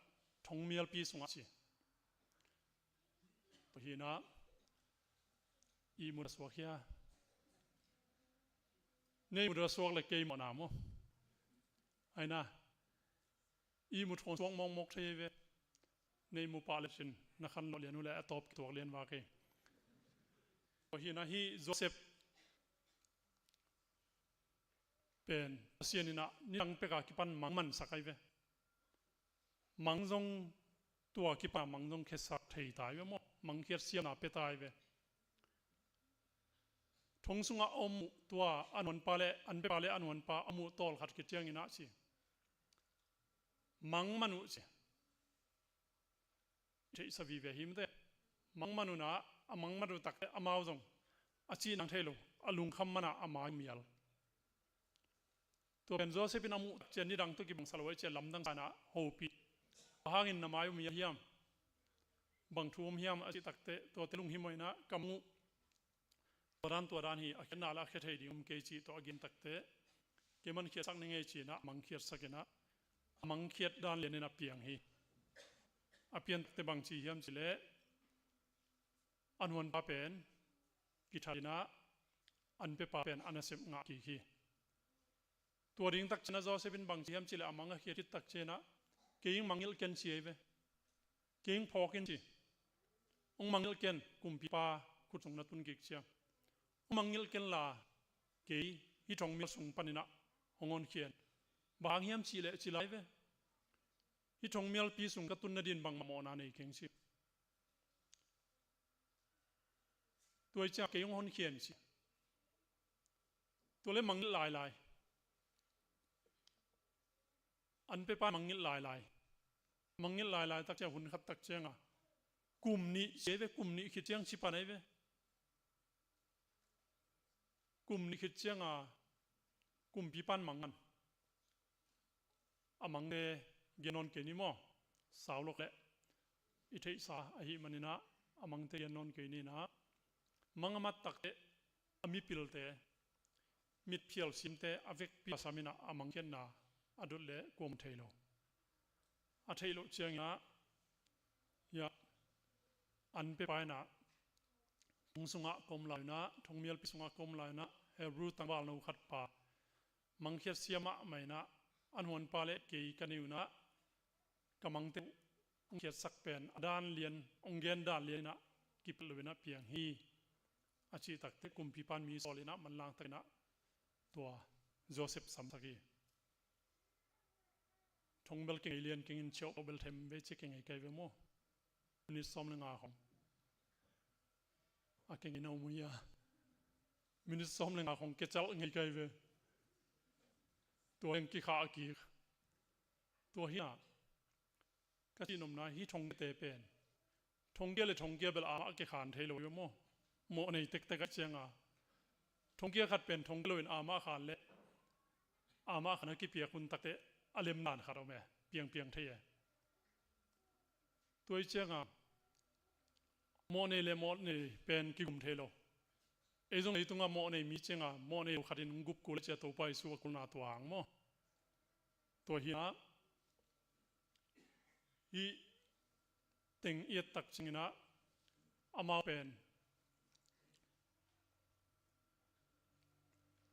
thongmialpi sungah ci. Tua hinah i muda suak hia? Nei muda suak le kei mawhna maw? Aina i mu thong suak mawkmawk thei ve. Nei mu pah le cin na khan lawh lian uh le a tawp kituak lian va kei. Tua hinah hih Joseph pen Pasian inah nidang peka kipan mang mansak ai ve. Mang zong tua kipan mang zong khiatsak thei tai ve maw? Mang khiat siamna pia tai ve. Thong sungah a om uh tua a nuanpa le an pepa le a nuanpa a muh tawlkhat khit cianginah ci mang man uh ci. Theihsa vive himte. Mang man unah a mang man uh takte amau zong a cih nang thei lo a lungkham manah a mai mial. Tua pen Joseph in a muh takcian nidang tawh kibangsa lo ai cian lamdang sanah hopih. Bang hangin na mai uh mial hiam? Bang thu om hiam a cih takte tuate lunghim uh inah ka muh. Tua dan tua dan hi a khiatna le a khia thei ding om kei cih tawh a gen takte kei man khiatsak ni ngei cinah a mang khiatsak inah a mang khiat dan lianin a piang hi. A pian takte bangci hiam cileh a nuanpa pen kithat inah an pepa pen a nasep ngah kik hi. Tua ding takcianah Joseph in bangci hiam cileh a mang a khiat khit takcianah kei ing mangngilh ken ci ei ve. Kei ing phawk in ci. Ong mangngilh ken kumpipa khut sung na tun kik ciang. Ong mangngilh ken la kei hih thongmial sung paninah hong honkhia in. Bang hang hiam cihleh ci lai ve. Hih thongmialpi sung ka tun nadin bangmah mawhna nei keng ci. Tua i ciang kei hong honkhia in ci. Tua le mangngilh lailai. An pepa mangngilh lailai. Mangngilh lailai takciang hun khat takcianga kum nih ci ei ve, kum nih khit ciang ci pan ei ve. Kum nih khit cianga kumpipan mang an. A mangte gen nawn kei ni maw? Saulok leh i theihsa ahih maninah a mangte gen nawn kei ninah mang a mat takte a mipilte mitphial simte a vekpi a saminah a mangkhiatna a dot leh kuam thei lo. A theih loh cianginah hiah an pepa inah thong sungah ka om lainah thongmialpi sungah ka om lainah Hebrew tangvalno khat pa mangkhiat sia mahmah inah a nuanpa le kei ka nei unah ka mangte uh hong khiatsak pen a dan lian, hong gen dan lian inah kipelh lo inah piang hi. A cih takte kumpipa in mi sawl inah manlang takinah tua Joseph samsak hi. Thong bel kingei lian kingin ciauh bel them vei ci kingei kai ve maw? Minit sawm le nga khong a kingei na um uh hi a, minit sawm le nga khong kecalh ngei kai ve. Tua eng kikhah a kik. Tua hi a ka cihnopna hi thongkiate pen thongkia le thongkia bel amah kikhan thei lo hi maw? Mawh nei tektek ah cianga thongkia khat pen thongkia loin amah khan le amah khan a kipiak hun takte a lemdan khat om e, piangpiang thei e. Tua hi cianga mawh nei le mawh nei pen kigum thei lo. Ei zong ei tungah mawh nei mi cianga mawh nei lo khatin hong gup kul a cia Topa Jesu a kulna tua hang maw? Tua hi a hih teng i et tak cianginah amau pen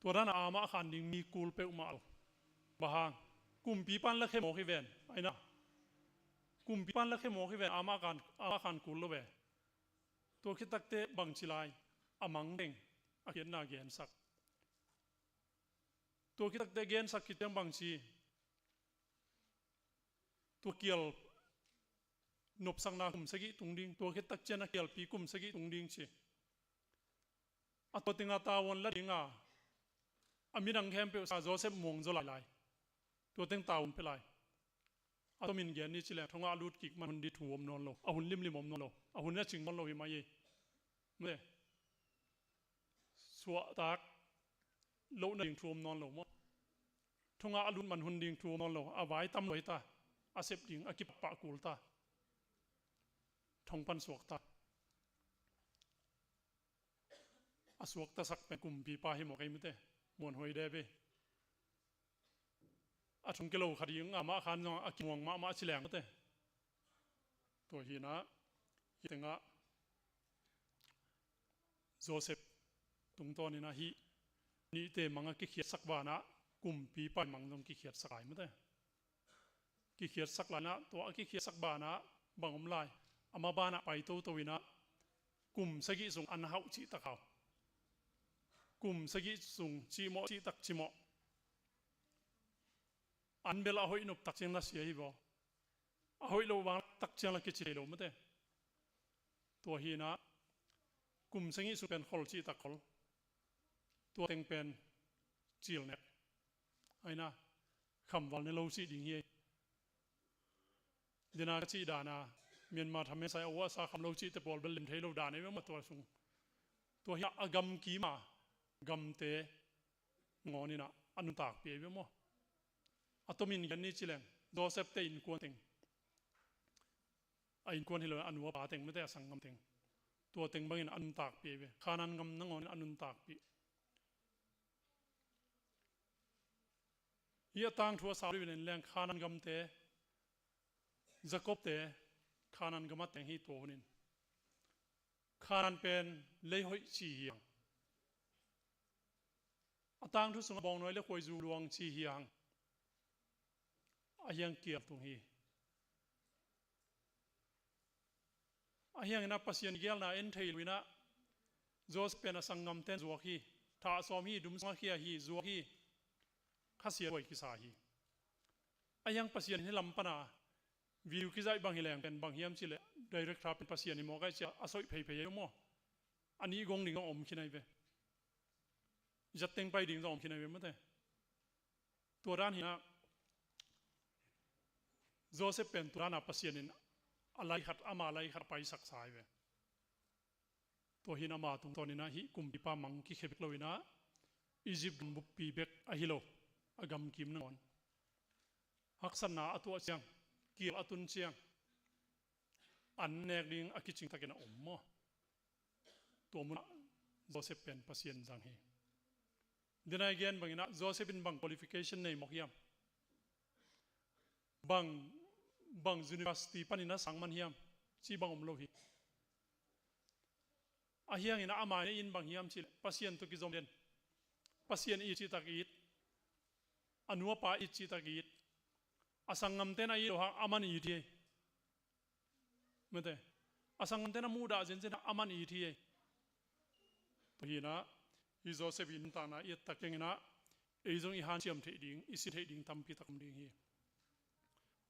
tua dana amah khan ding mi kul peuhmah lo. Bang hang? Kumpipa in la khe mawk hi ven. Aina kumpipa in la khe mawk hi ven, amah khan, amah khan kul lo ve. Tua khit takte bangci lai a mang teng a khiatna gensak. Tua khit takte gensak khit ciang bangci tua kial nopsakna kum sagih tung ding, tua khit tak ciang a kialpi kum sagih tung ding ci. A tua tengah tavuan la dinga a midang khempeuh sa Joseph muang zaw lailai. Tua teng tavuan pia lai. A tomin gen ni ci leng thongah lut kik man hun ding thu om nawn lo, a hun limlim om nawn lo, a hun a cing nawn lo hi mai hi. Mate suahtak lohna ding thu om nawn lo maw? Thongah a lut man hun ding thu om nawn lo, a vai tam lo hi ta, a sep ding a kipah kul ta. Thong pan suak ta. A suaktasak pen kumpipa hi mawk ei mate. Muanhuai dep hi. A thongkia lo khat ding amah khan zong a kimuang mahmah ci leng mate. Tua hinah hih tengah Joseph tungtawninah hih nihte mang a kikhiatsak vanah kumpipa mang zong kikhiatsak lai mate. Kikhiatsak lainah tua a kikhiatsak banah bang om lai? Ama banah pai toto inah kum sagih sung an hauh cihtak hau. Kum sagih sung cihmawh cihtak cimawh. An bel a hoih nop tak ciang la sia hi baw. A hoih loh vang tak ciang la kici thei lo mate. Tua hinah kum sagih sung pen khol cihtak khol. Tua teng pen cilnek. Aina khamval ne lo cih ding hi ei. Dena ka cih dana Myanmar thamen sai a uahsa kham lo cihte pawl bel lem thei lo dan ei mah tua sung. Tua hi a gamkima gamte ngawn inah a nuntakpih ei ve maw? A tomin gen ni ci leng Joseph te innkuan teng, a innkuan hi lo a nu a pa teng mate, a sanggam teng, tua teng bangin a nuntakpih ei ve. Khanan gam nangawn in a nuntakpih. Hi a tangthu a sau deuhin en leng Khanan gamte, Jacob te Khanan gam a teng hi tua hunin. Khanan pen lei hoih ci hi hang. A tangthu sungah bawngnawi le khuaizu luang ci hi hang. A hiang kial tung hi. A hianginah Pasian gelna en thei lo inah Joseph pen a sanggamten zuak hi. Thah sawm hi, dum sungah khia hi, zuak hi. Khasia huai kisa hi. A hiang Pasian hi lam pana video kizaih bang hi leng pen bang hiam cileh director pen Pasian hi mawk ai cia a soih pheiphei ai maw? A nih gong ding zong om khin ai ve. Zatteng pai ding zong om khin ai ve mate. Tua dan hinah Joseph pen tua dana Pasian in a lai khat, ama lai khat a paisaksa ai ve. Tua hin ama tungtawninah hih kumpipa mang kikhia bek loinah Egypt gam buppi bek ahi lo, a gamkim nangawn haksatna a tuah ciang, kial a tun ciang an nek ding a kicing takin a om maw? Tua munah Joseph pen Pasian zang hi. Denai gen banginah Joseph in bang qualification nei mawk hiam? Bang, bang university panin a sang man hiam? Ci bang om lo hi. A hiangin a amai in bang hiam cileh Pasian tawh kizom den. Pasian it cihtak it. A nu a pa it cihtak it. A sanggamte na it lo hang a man it hi ei. Mate. A sanggamte na muhdah zenzen a man it hi ei. Tua hi inah, hi Joseph i nuntakna i et tak ciangin ah, ei zong i hanciam theih ding, i si theih ding tampi tak om ding hi.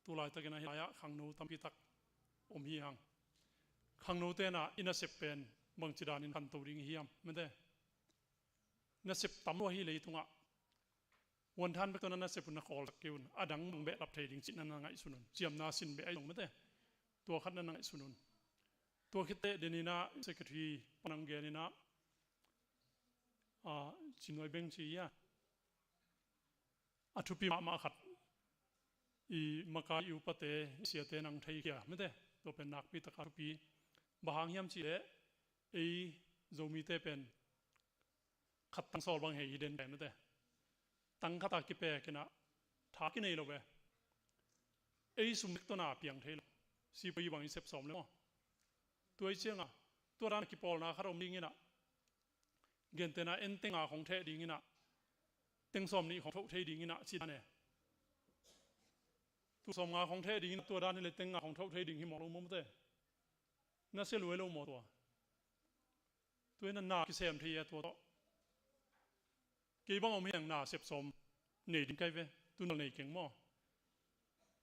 Tu laitakin ah hih lai-ah khangno tampi tak om hi hang. Khangnote inah i nasep pen bangci danin khanto ding i hiam? Mate. Nasep tam lua hi leitungah. Uanthan bek tawh na nasep un na khawlsak kei un. A dang bang behlap thei ding cih na na ngaihsun un. Ciamna sin beh ahi zong mate. Tua khat na na ngaihsun un. Tua khit teh den inah secretary pan ang gen inah, ah, Cin Nuai Beng ci hi a. A thupi mahmah khat. I makai i upate, i siate nang theikhia mate. Tua pen nakpi taka thupi. Bang hang hiam cih leh ei Zomite pen khat tang sawl bang hi den pen mate. Tang khat a kipek inah tha kinei lo ve. Ei sum bek tawh na piang thei lo. Sipuai bang i sep sawm le maw? Tua i ciangah tua dan a kipawlna khat om ding inah, gentehna en teng nga khong theh ding inah, teng sawm nih khong thoh thei ding inah ci dan e. Tua sawm nga khong theh ding inah tua dan hi le teng nga khong thoh thei ding hi mawk lo maw mate. Na sia luai lo maw tua? Tua hi inah na kisem thei a tua tawh. Kei bang om hi ang na sep sawm nei ding kai ve. Tunal nei keng maw?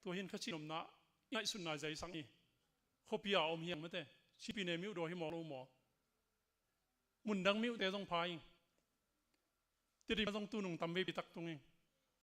Tua hi in kha cin omna i ngaihsutna zaisak ni. Khuapi a om hi ang mate. Sipi ne miuh daw hi mawk lo maw? Mundang miuhte zong pha ing. Tedim zong tunung tam veipi tak tung ing.